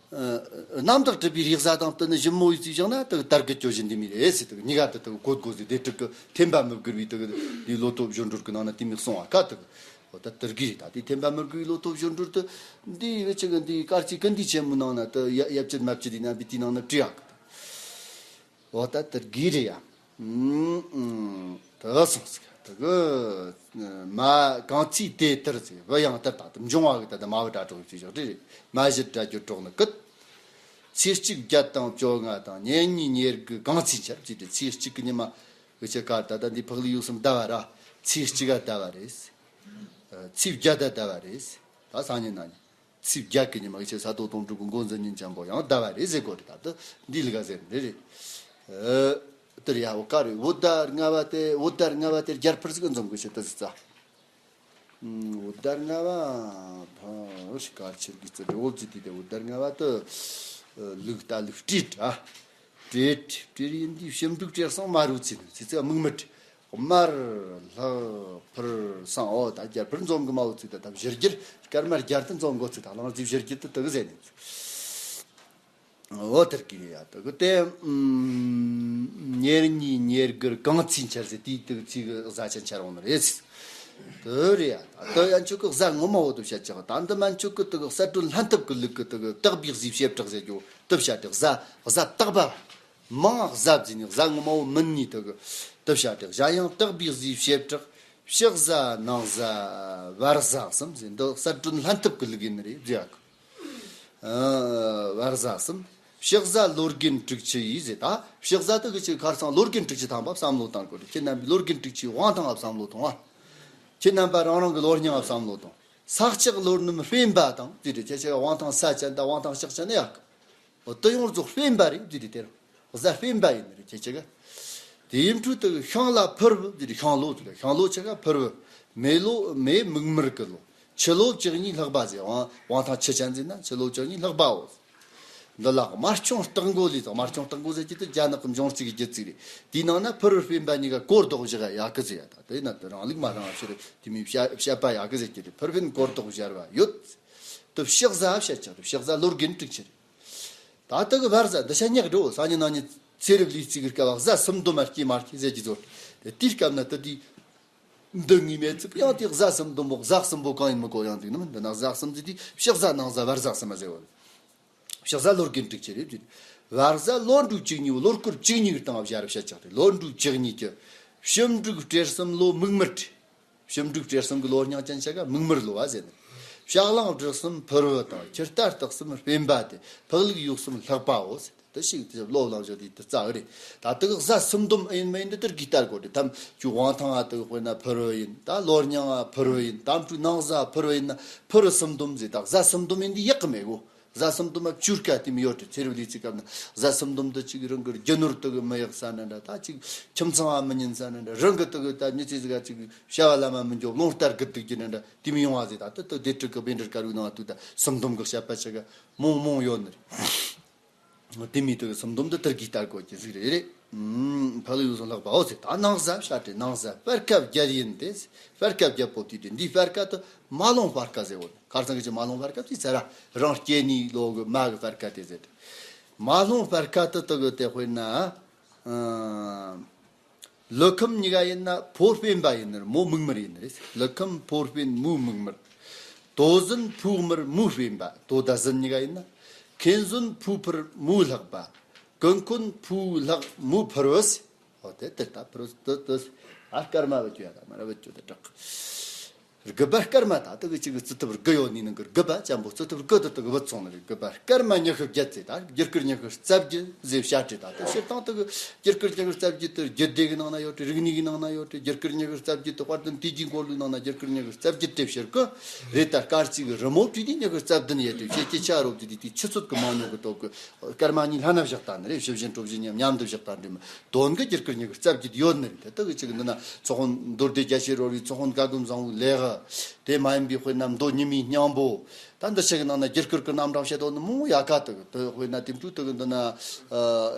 ཨ། རྣམ་དག་གྲུབ་པའི་རེས་གཟའ་དང་བསྟུན་ནས་ཞིབ་མོ་ཡིས་བརྩིས་བཞག་ན་དེ་གི་དར་གི་གྱོད་བཞིན་འདི་མི་རེད་ཟེར། དེ་གི་གཉིས་ཀ་དེ་དེ་གི་གོ་དགོས་ཟེར། དེ་དྲུག་གི་ཐེམ་པ་མི་དགོས་པའི་དེ་གི་དེའི་བློ་སྟོབས་སྦྱོར་སྒྲོལ་གི་ནང་ན་དེ་མི་གསུང་བ་ཁ་དེ་གི། ཨོ་ད་དེ་དགོས་རེད། ད་དེ་ཐེམ་པ་མི་དགོས་པའི་བློ་སྟོབས་སྦྱོར་སྒྲོལ་དེ་འདི་བེད་ཅིག་གི་འདི་དཀར་ཆའི་ཀུན་བདེ་ཆེན་མོའི་ནང་ན་དེ་ཡ་ཡབ་ཅིག་མ་བཅུ་དེ་རྣམ་པའི་དེའི་ནང་ན་བྲིས་ཡག་གི། འོ་ད་དེར་དགོས་རེད་ཡ། ཨུམ། ཨུམ། དེ་སོང་ཟིག་དེ་གི་མ་གང་ཚིག་དེ་ལྟར་ཟིག་བུ་ཡང་ལྟར་ད་དེ་འབྱུང་བ་གི་ད་དེ་མ་བུ་དྲ་གྲོགས་ཀྱི་ཞོག་རེད། མ་གཞི་དྲ་གྱུར་གྲོགས་ནི་ཀུན། ཚེས་གཅིག་བརྒྱད་དང་བཅོ་ལྔ་དང་། ཉེར་གཉིས་ཉེར་དགུ་གང་ཚིག་འཆར་ཅི་སྟེ། ཚེས་གཅིག་གི་ཉི་མ་གི་ཆེ་ཁ་ད་ད་འདི་ཕག་ལུག་ཡོད་སེམས་ཟླ་བ་ར། ཚེས་གཅིག་ག་ཟླ་བ་རེད། ཚེས་བརྒྱད་ད་ཟླ་བ་རེད། ད་སང་ཉིན་གནངས་ཉིན། ཚེས་བརྒྱད་ཀྱི་ཉི་མ་གི་ཆེ་ས་རྡོ་དོང་སྤྲུག་གི་འགོ་འཛིན་ཉིན་ཅན་པོ་ཡང་ཟླ་བ་རེད་ཟེར་གོ་རེད། ད་དུ་འདི་ལི་ག་ཟེར་རེད་རེད། ཨ། དེར་ཡ་བོ་ཀ་རེད། བོད་ཟླ་ལྔ་བ་དེ་བོད་ཟླ་ལྔ་བ་དེ་རྒྱལ་ཕུར་ཟིག་འཛོམས་གི་ཆེ་ད་ཟི་ཙ། ཨུམ། བོད་ཟླ་ལྔ་བ་ཕ་ཤི་ཀ་ཆེར་གི་ཙི་རེ་བོ་ཙི་དེ་དེ་བོད་ཟླ་ལྔ་བ་དེ་ལུག་ད་ལུག་སྤྲེལ་ཨ། སྤྲེལ་སྤྲེལ་ཡིན་དུས་ཞིབ་འབྲུག་སྤྲེལ་སོང་མ་རུ་ཚིན་ཚི་ཚི་མིག་མི་སྤྲེལ། དམར་ལྷག་ཕུར་སང་། ཨོ་ད་རྒྱལ་ཕུར་འཛོམས་གི་མ་བོ་ཚིག་ད་ད་བཞི་རྒྱུར་སྐར་མ་བརྒྱད་དུ་འཛོམས་གོ་ཚིག་ད་གླང་རྫི་བཞི་རྒྱུ་དུ་དུ་གི་ཟེར་ནས། ཨོ་དེར་གི་རེད་ཡ། དུ་གི་དེ་ཉེར་གཉིས་ཉེར་དགུར་གང་ཚིག་འཆར་ཟེར་དེའི་དུ་ཚིག་གི་གཟའ་ཆ་འཆར་འོང་ནི་རེད། དུ་རེད་ཡ། དུ་ཡ་འཆུག་གི་གཟའ་ངོ་མ་བོ་དུ་བཤད་ཅག་ད་འདི་མ་འཆུག་གི་དུ་གི་གསལ་སྒྲོན་ལྷན་ཐབས་གི་ལུགས་གི་དུ་གི་དག་པའི་གཟའི་བྱེ་བྲག་ཟེར་རྒྱུ་དུ་བཤད་དེ། གཟའ་གཟའ་དག་པ། མང་གཟའ་བརྫིས་ནས་གཟའ་ངོ་མ་བོ་མིན་ནི་དེ་གི་དུ་བྱ་སྟེ། གཞན་ཡང་དག་པའི་གཟའི་བྱེ་བྲག་ཕྱི་གཟའ་ནང་གཟའ་བར་གཟའ་གསུམ་ཟེར། འདི་གསལ་སྒྲོན་ལྷན་ཐབས་ཀྱི་ལུགས་ཡིན་ནི་རེད་བརྫི་ཡག་གི། ཨ། བར་གཟའ་གསུམ། ཕྱི་གཟའ་ལོ་རྒན་དྲུག་ཅུ་ཡིས་ཟེར། ད་ཕྱི་གཟའ་དེ་གི་ཆེ་ཁར་སང་ལོ་རྒན་དྲུག་ཅུ་ཐམ་པ་བསམ་བློ་བཏང་དགོས་རེད། ཁྱེད་རྣམ་པའི་ལོ་རྒན་དྲུག་ཅུའི་དབང་ཐང་ལ་བསམ་བློ་གཏོང་བ། ཁྱེད་རྣམ་པ་རང་རང་གི་ལོ་སྙིང་ལ་བསམ་བློ་གཏོང་། ས་ཕྱག་ལོ་རྣམས་སྤེན་པ་དང་ཟེར་རེད། ཁྱེད་ཆེ་དབང་ཐང་ས་ཅན་དང་དབང་ཐང་ལྕགས་ཅན་ནི་ཡག་གི། འོ་དེ་ཡོངས་རྫོགས་སྤེན་པ་རེད་ཟེར་དེ་དེར། གཟའ་སྤེན་པ་ཡིན་རེད་ཁྱེད་ཆེ་ག། དེ་ཡིན་འཕྲོ་དེ་ཤིང་ལ་ཕུར་བུ་ཟེར་རེད། ཤིང་ལོ་ཟེར་རེད། ཤིང་ལོ་ཆེ་ག་ཕུར་བུ། མེ་ལོ་མེ་མིག་དམར་གི་ལོ། ཆུ་ལོ་བཅུ་གཉིས་ལྷག་པ་ཟེར། དབང་དབང་ཐང་ཆུ་ཅན་ཟེར་ན་ཆུ་ལོ་བཅུ་གཉིས་ལྷག་པའོ། འདི་ལ་དམར་ཆུང་སྟག་མགོ་ལས་དང་། དམར་ཆུང་སྟག་མགོ་ཟེར་གྱི་དེ་རྒྱ་ནག་གི་འབྱུང་རྩིས་ཀྱི་རྒྱུད་ཚིག་རེད། དེའི་ནང་ན་ཕུར་བུ་སྤེན་པ་གཉིས་ཀ་གོ་ལྡོག་བཞག་ཡག་གི་ཟེར་ཡ། ད་དེ་ན་དེ་རང་ལུགས་མ་རང་ཕྱིར་དེ་མོའི་བཤད་བཤད་པ་ཡག་གི་ཟེར་གྱི་དེ། ཕུར་བུ་གོ་ལྡོག་སྦྱར་བ་ཡོད། དུ་ཕྱི་གཟའ་བཤད་ཀྱང་དུ་ཕྱི་གཟའ་ལོ་རྒན་དྲུག་ཅུ་རེད། ད་ལྟ་གི་བར་གཟའ་འདི་ཤ་ཉག་འགྲོ་སང་ཉིན་གནངས་ཉིན་ཚེ་རབས་ལུས་རྩིས་ཀྱི་སྐབས་གཟའ་སུམ་འདོམ་མ་སྐྱེས་མ་སྐྱེས་ཟེར་གྱི་ཚོར། དེ་དེའི་སྐབས་ན་དུ་དེའི་འདི་ངེས་མེད་ཚིག་ཡང་དེ་གཟའ་སུམ་འདོམ་པོ་གཟའ་གསུམ་པོ་གང་ཡིན་མི་གོ་ཡང་འདུག་ནམ། འདི་ན་གཟའ་གསུམ་ཟེར་དུས་ཕྱི་གཟའ་ནང་གཟའ་བར་གཟའ་གསུམ་མ་ཟེར་བ། ཕྱི་གཟའ་ལོ་རྒན་དྲུག་ཅུ་རེད་བརྫི། བར་གཟའ་ལོ་འབྲུག་བཅུ་གཉིས་པོ་ལོ་སྐོར་བཅུ་གཉིས་ཀྱི་སྟེང་བཞག་རབས་བཤད་ཆགས་ཏེ། ལོ་འབྲུག་བཅུ་གཉིས་ཀྱི་ཕྱི་འབྲུག་སྤྲེལ་གསུམ་ལོ་མིག་དམར་བྲིས། ཕྱི་འབྲུག་སྤྲེལ་གསུམ་གྱི་ལོ་སྙིང་ཅན་ཆ་ག་མིག་དམར་ལོ་བ་ཟེར་ནས། ཕྱག་གླང་སྦྲུལ་གསུམ་ཕུར་བུ་དང་། ཁྱི་རྟ་སྟག་གསུམ་སྤེན་པ་སྟེ། ཕག་ལུག་ཡོ་གསུམ་ལྷག་པའོ་ཟེར་ཏེ། དེ་ཞིག་དེ་ལོ་ལང་བཞག་དེ་དེ་རྩ་གི་རེད། ད་དེ་གི་གཟའ་སུམ་འདོམ་ཨེ་ཡིན་མ་ཡིན་འདི་དེར་གི་ལྟར་གོ་དེ་ཐམ་ཅུ་དབང་ཐང་ང་དེ་གི་དཔེར་ན་ཕུར་བུ་ཡིན། ད་ལོ་སྙིང་ང་ཕུར་བུ་ཡིན། དམ་ཕྲུག་ནང་གཟའ་ཕུར་བུ་ཡིན་ན་ཕུར་བུ་སུམ་འདོམ་ཟེར། ད་གཟའ་སུམ་འདོམ་ཡིན་འདི་ཡག་གི་མེད་གོ། གཟའ་སུམ་འདོམ་མ་བཅུར་ཀ་དེ་མི་ཡོད་དེ། ཚེ་རབས་ལུས་རྩིས་སྐབས་ན་གཟའ་སུམ་འདོམ་དུ་ཅིག་རང་གི་རྒྱུ་ནོར་དུ་གི་མི་ཡག་ས་ན་འདྲ། ད་ཅིག་ཁྱིམ་ཚང་བ་མི་ཉན་ས་ན་འདྲ། རང་གི་དུ་གི་ད་མི་ཚེ་ཟིག་ག་ཅིག་བྱ་བ་ལ་མ་མི་འཇོག་རླུང་རྟ་རྒུད་དུ་གི་ན་འདྲ། དེ་མི་ཡོང་བ་ཟེར། ད་དུ་དུ་སྡེ་དྲུག་གི་བཻ་ཌཱུརྱ་དཀར་པོའི་ནང་དུ་ད་སུམ་འདོམ་གི་བཤད་པ་ཆ་ག་མང་མང་ཡོད་ནི་རེད། དེ་མི་དུ་གི་སུམ་འདོམ་དུ་དེར་གི་ལྟར་གོ་གི་ཟིག་རེད་རེད། ཕ་ལུ་ཡུ་སོ་ལྷག་པའོ་ཟེར། ད་ནང་གཟའ་བཤད་དེ། ནང་གཟའ་སྤར་ཁ་བརྒྱད་ཡིན་ཏེ། སྤར་ཁ་བརྒྱད་པོ་དེ་དེ་འདི་སྤར་ཁ་དུ་མ་ལོང་སྤར་ཁ་ཟེར་བོ། ཁར་སང་གི་ཅི་མ་ལོང་སྤར་ཁ་ཅི་ཟེར་ར། རང་སྐྱེ་ནི་ལོ་གི་མ་གི་སྤར་ཁ་དེ་ཟེར། མ་ལོང་སྤར་ཁ་དུ་དུ་གི་དེ་དཔེར་ན། ཨ། ལུ་ཁམས་གཉིས་ཀ་ཡིན་ན་ཕོ་སྤེན་པ་ཡིན་ནི་རེད། མོ་མིག་དམར་ཡིན་ནི་རེད། ལུ་ཁམས་ཕོ་སྤེན་མོ་མིག་དམར། དོ་ཟན་ཕོ་དམར་མོ་སྤེན་པ། དོ་ཟླ་ཟན་གཉིས་ཀ་ཡིན་ན། མཁན་ཟན་ཕོ་ཕུར་མོ་ལྷག་པ། ཀུན་མཁོན་ཕོ་ལྷག་མོ་ཕུར་བུ་ཟེར། ཨོ་དེ་དེ་ལྟ་ཕུར་བུ་དེ་དེ། ཨ་སྐར་མ་བུད་རྒྱུ་ཡ་ད་མ་ར་བུད་རྒྱུ་དེ་དྲག་དགུ་པ་སྐར་མ་ད་དེ་གི་ཅིག་གི་རྩི་ཐབས་དགུ་ཡོད་ནི་ནང་གི་དགུ་པ་ཅན་པོ་རྩི་ཐབས་དགུ་དེ་དེ་གི་བུད་སོང་ནི་རེད། དགུ་པ་སྐར་མ་ཉི་ཤུ་བརྒྱད་ཟེར། ད་སྒྱུར་བཀོད་ཉི་ཤུ་རྩ་བརྒྱད་ཟེར་བཤད་དེ། ད་དེ་སྤྱིར་བཏང་དེ་གི་སྒྱུར་བཀོད་ཉི་ཤུ་རྩ་བརྒྱད་དེ་རྒྱུད་སྡེ་གི་ནང་ན་ཡོད་དེ། རིག་གནས་གི་ནང་ན་ཡོད་དེ། སྒྱུར་བཀོད་ཉི་ཤུ་རྩ་བརྒྱད་དེ་དཔལ་ལྡན་དུས་ཀྱི་འཁོར་ལོའི་ནང་ན་སྒྱུར་བཀོད་ཉི་ཤུ་རྩ་བརྒྱད་དེ་ཕྱིར་གི་རེད། ད་སྐར་གཅིག་གི་རི་མོ་བྲིས་དེ་ཉི་ཤུ་རྩ་བདུན་ཡོད་དེ། ཕྱི་སྐྱེ་ཆ་རོབ་དེ་དེ་དེ་ཆུ་ཚོད་གི་མང་ཉུང་གི་ཐོག་གི་སྐར་མ་གཉིས་ལྷན་ན་བཞག་ད་ནི་རེད། ཕྱི་བཞིན་གྲོ་བཞིན་མཉམ་མཉམ་དུ་བཞག་ད་འདྲི་མི་དོན་གི་སྒྱུར་བཀོད་ཉི་ཤུ་རྩ་བརྒྱད་ཡོད་ནི་རེད། དེ་དག་གི་ཅིག་འདི་ན་ཚོགས་དཔོན་མདོ་སྡེ་རྒྱ་ཆེར་རོལ་བའི་ཚོགས་དཔོན་བཀའ་སྒོམ་བཟང་པོའི་ལས་ཀ་དེ་མ་ཡིན་པའི་དཔེར་ན་མདོ་ཉི་མའི་སྙིང་པོ། ད་འདི་ཆ་གི་ནང་ན་རྒྱུ་སྐར་གི་རྣམ་གྲངས་བཤད་དོ་ནི་མང་ཡ་ཀ་དག་དེ་དཔེར་ན་དེ་འཕྲུལ་དག་འདི་ན་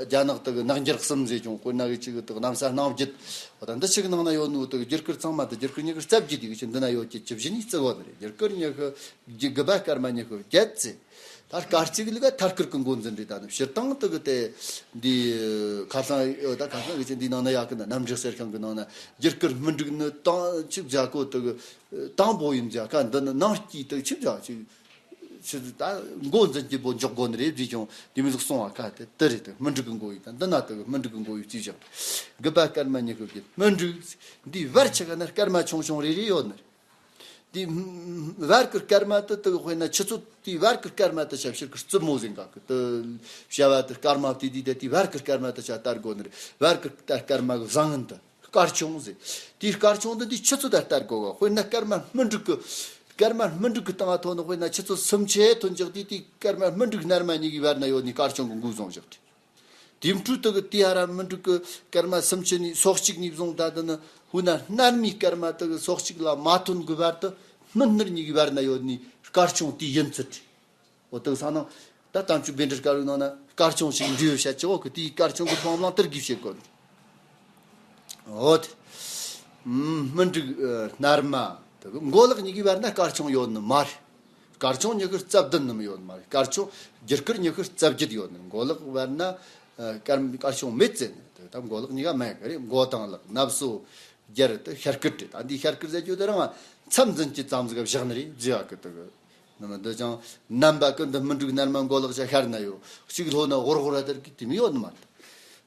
རྒྱ་ནག་དག་ནག་འགྱུར་གསུམ་ཟེར་ཀྱང་དཔེར་ན་གི་ཅིག་དག་གནམ་ས་སྣང་བརྒྱུད། ད་འདི་ཆ་གི་ནང་ན་ཡོད་ནོ་དག་རྒྱུ་སྐར་ཚང་མ་དེ་རྒྱུ་སྐར་ཉི་ཤུ་རྩ་བརྒྱད་དེ་གི་ཆ་འདི་ན་ཡོད་ཀྱི་ཆ་བཞི་ནི་བརྩི་བ་ནི་རེད། རྒྱུ་སྐར་ཉི་ཤུ་དགུ་པ་སྐར་མ་ཉི་ཤུ་བརྒྱད་ཟེར། ད་སྐར་གཅིག་ལ་མཐའ་སྐར་གི་འགོ་འཛིན་རེད། ད་ནི་སྤྱིར་བཏང་དག་གི་དེ་འདི་ཁ་སང་ད་ཁ་སང་གི་ཆ་འདི་ནང་ན་ཡ་ཀི་ན་གནམ་གྲུ་གསེར་ཤིང་གི་ནང་ན་རྒྱུ་སྐར་སྨིན་དྲུག་ནི་དང་ཆིག་བརྒྱ་གོ་དག་དང་པོ་ཡིན་བྱ་ཀ་འདི་ནི་ནང་སྐྱིད་དག་ཆིག་བརྒྱ་ཆིག་ཆི་ད་འགོ་འཛིན་གྱི་པོ་འཇོག་དགོ་ནི་རེད་བཟླས་ཀྱང་དེ་མི་ཟིག་སོང་བ་ཀ་དེ་དེ་རེད། དེ་སྨིན་དྲུག་གི་འགོ་ཡིན། ད་འདི་ན་དག་སྨིན་དྲུག་གི་འགོ་ཡིན་བརྩིས་བཞག་དགུ་པ་སྐར་མ་ཉི་ཤུ་བརྒྱད་སྨིན་དྲུག་འདི་བར་ཆ་ག་ན་སྐར་མ་ཆུང་ཆུང་རེ་རེ་ཡོད་ནི་རེད། དེ་བར་གི་སྐར་མ་དེ་དག་དཔེར་ན་ཆུ་ཚོད་དེའི་བར་གི་སྐར་མ་དེ་ཆ་ཕྱིར་གི་རྩུབ་མོ་ཟེར་ག་གི་དེ་བྱ་བ་དེ་སྐར་མ་དེ་དེ་དེ་དེའི་བར་གི་སྐར་མ་དེ་ཆ་ལྟར་དགོ་ནི་རེད། བར་གི་ད་སྐར་མ་གི་བཟང་ངན་དེ་སྐར་ཆུང་ཟེར། དེའི་སྐར་ཆུང་དེ་འདི་ཆུ་ཚོད་ད་ལྟར་དགོ་ག་དཔེར་ན་སྐར་མ་སྨིན་དྲུག་གི་སྐར་མ་སྨིན་དྲུག་གི་སྟེང་ཐོན་ནི་དཔེར་ན་ཆུ་ཚོད་སུམ་ཆའི་ཐོན་འཇག་དེ་དེའི་སྐར་མ་སྨིན་དྲུག་སྣར་མ་གཉིས་ཀྱི་བར་ན་ཡོད་ནི་སྐར་ཆུང་གི་འགོ་བཟུང་བཞག་དེ། དེ་འཕྲོས་དག་གི་དེ་ཧ་ར་སྨིན་དྲུག་གི་སྐར་མ་སུམ་ཅུ་ནས་སོ་གཅིག་ནས་བཟུང་ད་དུ་ནི་ཧུ་ན་སྣར་མའི་སྐར་མ་དག་གི་སོ་གཅིག་ལ་མ་ཐོན་གི་བར་དུ་སྨིན་སྣུར་གཉིས་ཀྱི་བར་ན་ཡོད་ནི་སྐར་ཆུང་དེ་ཡིན་ཚུལ་རེད། འོ་དག་ས་ནང་ད་དམ་ཆོས་བཻ་ཌཱུརྱ་སྐར་མའི་ནང་ན་སྐར་ཆུང་ཞིག་འདྲིས་ཡོད་བཤད་ཀྱི་འོ་གི་དེའི་སྐར་ཆུང་གི་མཐོང་ལམ་དེར་གིས་བཤད་དགོས། འོ་དེ་སྨིན་དྲུག་སྣར་མ་དག་གི་མགོ་ལག་གཉིས་ཀྱི་བར་ན་སྐར་ཆུང་ཡོད་ནི་མ་རེད། སྐར་ཆུང་ཉི་ཤུ་རྩ་བདུན་ནམ་ཡོད་མ་རེད། སྐར་ཆུང་རྒྱུ་སྐར་ཉི་ཤུ་རྩ་བརྒྱད་ཡོད་ནི་མགོ་ལག་བར་ན་ཨ་སྐར་སྐར་ཆུང་མེད་ཟེར་ནི་དེ་ད་མགོ་ལག་གཉིས་ཀ་མེད་གི་རེད། མགོ་དང་ལག་ནབ་སོ་རྒྱར་དེ་ཤར་སྐུད་རེད། ད་འདི་ཤར་སྐུད་ཟེར་རྒྱུ་དེ་རང་མཚམས་འཛིན་གྱི་ཙམ་ཟིག་བཞག་ནི་རེད་བཟླས་ཡག་གི་དེ་གི་ནི་མི་འདི་ཅང་རྣམ་པ་ཀུན་ཏུ་སྨིན་དྲུག་སྣར་མ་མགོ་ལག་ཆ་ཤར་ན་ཡོད། གཅིག་ལྷོ་ན་ཧོར་ཧོར་ར་དེར་གི་དེ་མི་ཡོད་ནི་མ་རེད།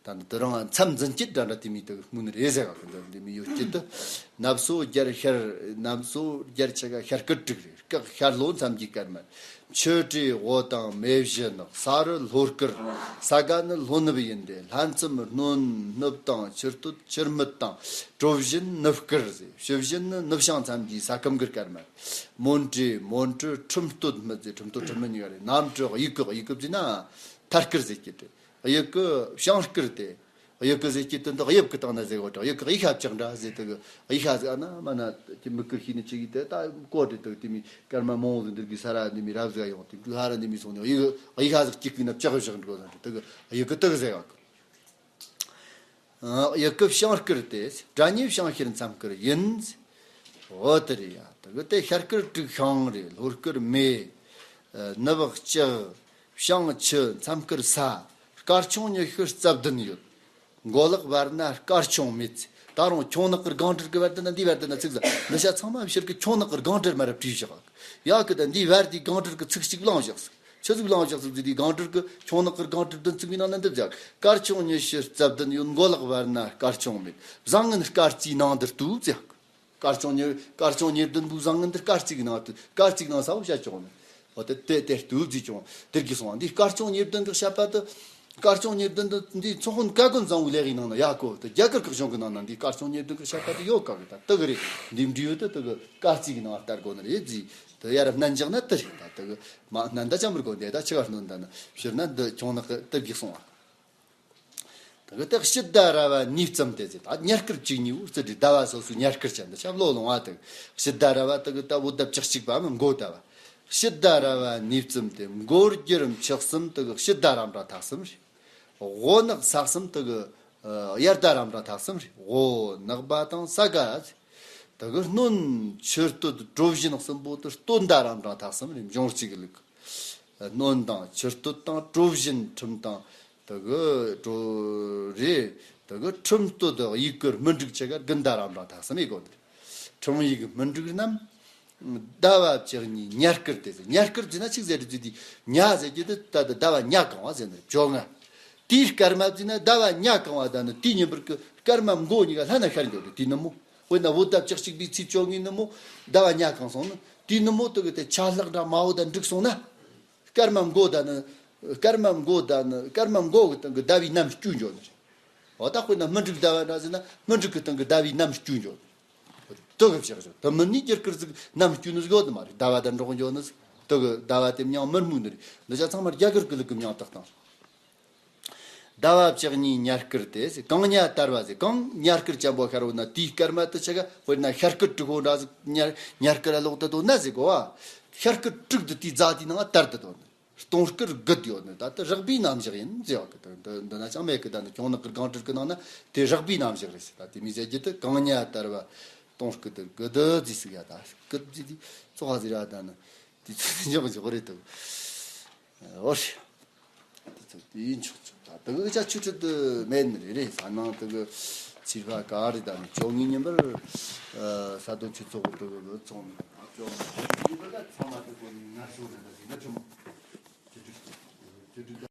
ད་ནི་དེ་རང་མཚམས་འཛིན་གྱི་འདྲ་འདྲ་དེ་མི་དེ་སྨོན་རེ་ཟེར་ག་གི་འདི་མི་ཡོད་ཀྱི་དུ། ནབ་སོ་རྒྱར་ཤར་ནབ་སོ་རྒྱར་ཆ་ག་ཤར་སྐུད་དྲུག་རེད། སྐག་ཤར་ལྷོ་མཚམས་ཀྱི་སྐར་མ་ཆུ་ཊི་ཝོ་དང་མེ་བཞི་ནག་ས་རུ་ལྷོ་སྐུར་ས་ག་ནི་ལྷོ་ནུབ་ཡིན་ཏེ། ལྷ་མཚམས་སྣོན་ནུབ་དང་ཆུ་སྟོད་ཆུ་སྨད་དང་གྲོ་བཞིན་ནུབ་སྐུར་ཟེར། ཕྱི་བཞིན་ནི་ནུབ་བྱང་མཚམས་ཀྱི་ས་ཁམས་ཀྱི་སྐར་མ་མོན་ཊི་མོན་ཊི་ཁྲིམས་སྟོད་སྨད་ཟེར། ཁྲིམས་སྟོད་ཁྲིམས་སྨད་གཉིས་ཀ་རེད། གནམ་གྲུ་དབྱུག་གུ་དབྱུག་གུ་བརྩིས་ན་མཐའ་སྐུར་ཟེར་གྱི་རེད། དབྱུག་གུ་བྱང་སྐུར་ཏེ། དབྱུག་གུ་ཟེར་གྱི་དོན་དག་དབྱིབས་ཀྱི་སྟེང་ན་ཟེར་བ་དང་དབྱུག་གུ་དབྱུག་ཤ་བཅག་འདྲ་ཟེར་དུ་གི་དབྱུག་ཤ་ཟེར་ན་མ་ན་ཀྱི་མི་ཀུར་ཤི་ནི་ཅི་གི་དེ་ད་གོ་དེ་དུ་དེ་མི་སྐར་མ་མང་བོ་ཟིག་འདིར་གི་ས་ར་འདི་མི་རབ་ཟིག་ཡོང་དེ་ལྷ་ར་འདི་མི་སོང་ནི་དབྱུག་གུ་དབྱུག་ཤ་ཟིག་གཅིག་གི་ན་བཅག་བཞག་འགྲོ་ཟེར་དུ་གི་དབྱུག་གུ་དུ་གི་ཟེར་བ་གི། ཨ་དབྱུག་གུ་བྱང་སྐུར་ཏེ། སྒྲ་ཉེ་བྱང་ཤེར་མཚམས་སྐུར་ཡིན། འོ་དེ་རེད་ཡ། དེ་གི་དེ་ཤར་སྐུར་དྲུག་ཤིང་རེད། ལྷོ་སྐུར་མེ། ཨ་ནུབ་ལྕགས། བྱང་ཆུ། མཚམས་སྐུར་ས། སྐར་ཆུང་ཉི་ཤུ་རྩ་བདུན་ཡོད། མགོ་ལག་བར་ན་སྐར་ཆུང་མེད། ད་རུང་ཁྱུང་ནག་གི་སྒང་དྲུག་གི་བར་དུ་ན་འདི་བར་དུ་ན་ཚིག་ཟ་འདི་ཤ་ཚང་མ་ཕྱིར་གི་ཁྱུང་ནག་གི་སྒང་དྲུག་མ་རབས་བྲིས་བཞག་ཡ་གི་ད་འདི་བར་དེའི་སྒང་དྲུག་གི་ཚིག་གཅིག་བླངས་བཞག་ཟིག་ཆི་ཟིག་བླངས་བཞག་ཟིག་ཟེར་དུས་སྒང་དྲུག་གི་ཁྱུང་ནག་གི་སྒང་དྲུག་བདུན་ཚིག་པའི་ནང་ན་འདི་བཞག་སྐར་ཆུང་ཉི་ཤུ་རྩ་བདུན་ཡོད། མགོ་ལག་བར་ན་སྐར་ཆུང་མེད། བཟང་ངན་སྐར་རྩིས་ནང་དུ་བཏུབ་ཟེར། སྐར་ཆུང་ཉི་སྐར་ཆུང་ཉེར་བདུན་པོའི་བཟང་ངན་དེ་སྐར་རྩིས་ནང་དུ་སྐར་རྩིས་ནང་ས་བོ་བཤད་ཆོག་ནི། འོ་དེ་དེ་དེ་བཏུབ་ཟེར་ཀྱང་དེར་གི་སོང་བ། འདི་སྐར་ཆུང་ཉེར་བདུན་གི་བཤད་པ་དེ་སྐར་ཆུང་ཉེར་བདུན་དེ་འདི་ཚོགས་དཔོན་བཀའ་བཀོད་བཟང་བོའི་ལས་ཀའི་ནང་ན་ཡ་གོ་དེ་རྒྱ་གར་གི་གཞུང་གི་ནང་ན་འདི་སྐར་ཆུང་ཉེར་བདུན་གི་བཤད་པ་དེ་ཡོད་ག་གི་ད་དེ་གི་རེད། འདི་འབྲི་ཡོད་དེ་དེ་གི་སྐར་རྩིས་ནང་ལྟར་དགོས་ནི་རེད་ཟེར། དེ་ཡར་སྣོན་འཇགས་ན་དེ་རེད། ད་དེ་གི་མ་སྣོན་ད་ཅང་མི་དགོས། འདི་ད་ཆི་ག་སྣོན་ད་ན་ཕྱིར་ན་འདི་ཁྱུང་ནག་གི་དེ་གི་སོང་བ། དེ་གི་དེ་དཔྱིད་ཟླ་ར་བ་ནས་བརྩམས་ཏེ་ཟེར། ད་ཉེར་སྐར་བཅུ་གཉིས་པོ་རྩི་དུས་ཟླ་བ་སོ་སོའི་ཉེར་སྐར་ཅན་དུ་ཆ་བློ་ལོང་བ། དེ་གི་དཔྱིད་ཟླ་ར་བ་དེ་གི་ད་བོད་ཟླ་བཅུ་གཅིག་པའམ་མགོ་ཟླ་བ། དཔྱིད་ཟླ་ར་བ་ནས་བརྩམས་ཏེ། མགོ་རྒྱུར་མཆུ་གསུམ་དེ་གི་དཔྱིད་ཟླ་རབ་འབྲིང་ཐ་གསུམ་རེད། དབོ་ནག་ས་གསུམ་དེ་གི་ཨ་དབྱར་ཟླ་རབ་འབྲིང་ཐ་གསུམ་རེད། དབོ་ནག་པ་དང་ས་ག་ཟེར། དེ་གི་སྣོན་ཆུ་སྟོད་གྲོ་བཞིན་གསུམ་པོ་དེ་སྟོད་ཟླ་རབ་འབྲིང་ཐ་གསུམ་རེད། འབྱུང་གཅིག་ལུག་སྣོན་དང་ཆུ་སྟོད་དང་གྲོ་བཞིན་ཁྲིམས་དང་དེ་གི་གྲོ་རེ་དེ་གི་ཁྲིམས་སྟོད་དབྱུག་གུ་སྨིན་དྲུག་ཆ་ག་དགུན་ཟླ་རབ་འབྲིང་ཐ་གསུམ་ཡི་གོ་དེ་རེད། ཁྲིམས་དབྱུག་སྨིན་དྲུག་རྣམས་ཟླ་བ་བཅུ་གཉིས་ཉེར་སྐར་དེ་ཟེར། ཉེར་སྐར་ཟེར་ན་ཆི་ཟེར་རེད་ཟེར་དུས་ཉ་ཟེར་རྒྱུ་དེ་ད་ལྟ་ཟླ་བ་ཉ་གང་བ་ཟེར་ནི་རེད། བཅོ་ལྔ། དེའི་སྐར་མ་བརྩིས་ན་ཟླ་བ་ཉ་གང་བ་དང་ནི་དེའི་ཉིན་པར་གི་སྐར་མ་མགོ་གཉིས་ཀ་ལྷན་ན་ཤར་འགྱོ་རེད། དེ་ནི་མོ། དཔེར་ན་བོད་ཟླ་བཅུ་གཅིག་པའི་ཚེས་བཅོ་ལྔའི་ནི་མོ་ཟླ་བ་ཉ་གང་སོང་ན་དེའི་ནི་མོ་དེ་གི་དེ་ཆ་ལྷག་འདྲ་མ་བོ་དང་འགྲིག་སོང་ན། སྐར་མ་མགོ་ཟླ་ནི། སྐར་མ་མགོ་ཟླ་ནི་སྐར་མ་མགོ་གི་སྟེང་གི་ཟླ་བའི་ནམ་རྒྱུན་འགྱོ་ནི་རེད། འོ་ད་དཔེར་ན་སྨིན་དྲུག་ཟླ་བ་འདྲ་ཟེར་ན་སྨིན་དྲུག་གི་སྟེང་གི་ཟླ་བའི་ནམ་རྒྱུན་འགྱོ་ནི་རེད། དེ་གི་བྱས་ཀྱང་དེ་མིན་ནི་རྒྱུ་སྐར་ཟིག་ནམ་རྒྱུན་ནི་ཟིག་ཡོད་ནི་མ་རེད། ཟླ་བ་དང་འགྲོགས་འགྱོ་ནི་ཟིག་དེ་གི་ཟླ་བ་དེ་མྱང་མི་སྨོས་ནི་རེད། འདི་ཆ་ཚང་མ་རྒྱ་གར་གི་ལུགས་གི་མྱང་བཏགས་སྟངས་རེད། ཟླ་བ་བཅུ་གཉིས་ཉལ་སྐུར་ཏེ་ཟེར། གང་ཉལ་དར་བ་ཟེར། གང་ཉལ་སྐུར་ཅན་པོ་ཤར་བ་ན་དེའི་སྐར་མ་དུ་ཆ་ག་དཔེར་ན་ཤར་སྐུར་དྲུག་པོ་འདྲ་ཟིག་ཉལ་ཉལ་སྐུར་ལོག་ཏུ་དོ་ན་ཟེར་གོ་བ། ཤར་སྐུར་དྲུག་དུ་དེའི་རྫ་དེའི་ནང་དར་དུ་དོ་ན། སྟོང་སྐུར་དགུ་ཡོད་ནི་ད་ལྟ་རགས་པའི་རྣམ་གཞག་ཡིན་ཟེར་བ་གི། ད་འདི་འདི་ན་ཅང་མེད་གི། ད་ནི་ཁྱུང་ནག་གི་སྒང་དྲུག་གི་ནང་ན་དེ་རགས་པའི་རྣམ་གཞག་རེད་ཟེར། ད་དེ་མི་ཟེར་རྒྱུ་དུ་གང་ཉལ་དར་བ་སྟོང་སྐུར་དུ་དགུ་དུ་ཟིག་ཟིག་ཡ། ད་སྐུར་ཟིག་དེ་ཙོག་ཟིག་ར། ད་ནི་དེ་ཚོ་འཇོག་འཇོག་རེད་དུ། འོ་ཤི། དེ་ཚོ་དེ་ཡིན་ཆོག་ཆོག་ད་དུ་ཅ་ཆུ་ཁྲི་དུ་མེད་ནི་རེད་རེད། ས་ནང་དུ་གི་ཚིར་ཕ་ག་རེ། ད་ནི་བཅོ་ལྔའི་ཉིན་པར་ས་དོ་ཆུ་ཚོགས་དུ་གི་ཚོང་ནི་བཅོ་ལྔའི་ཉིན་པར་ད་ཚང་མ་དུ་གོ་ནི་ང་ཤོར་རེད། ད་ཟིན་ན་ཆུ་མོ་ཆུ་ཁྲི་ཆུ་ཁྲི།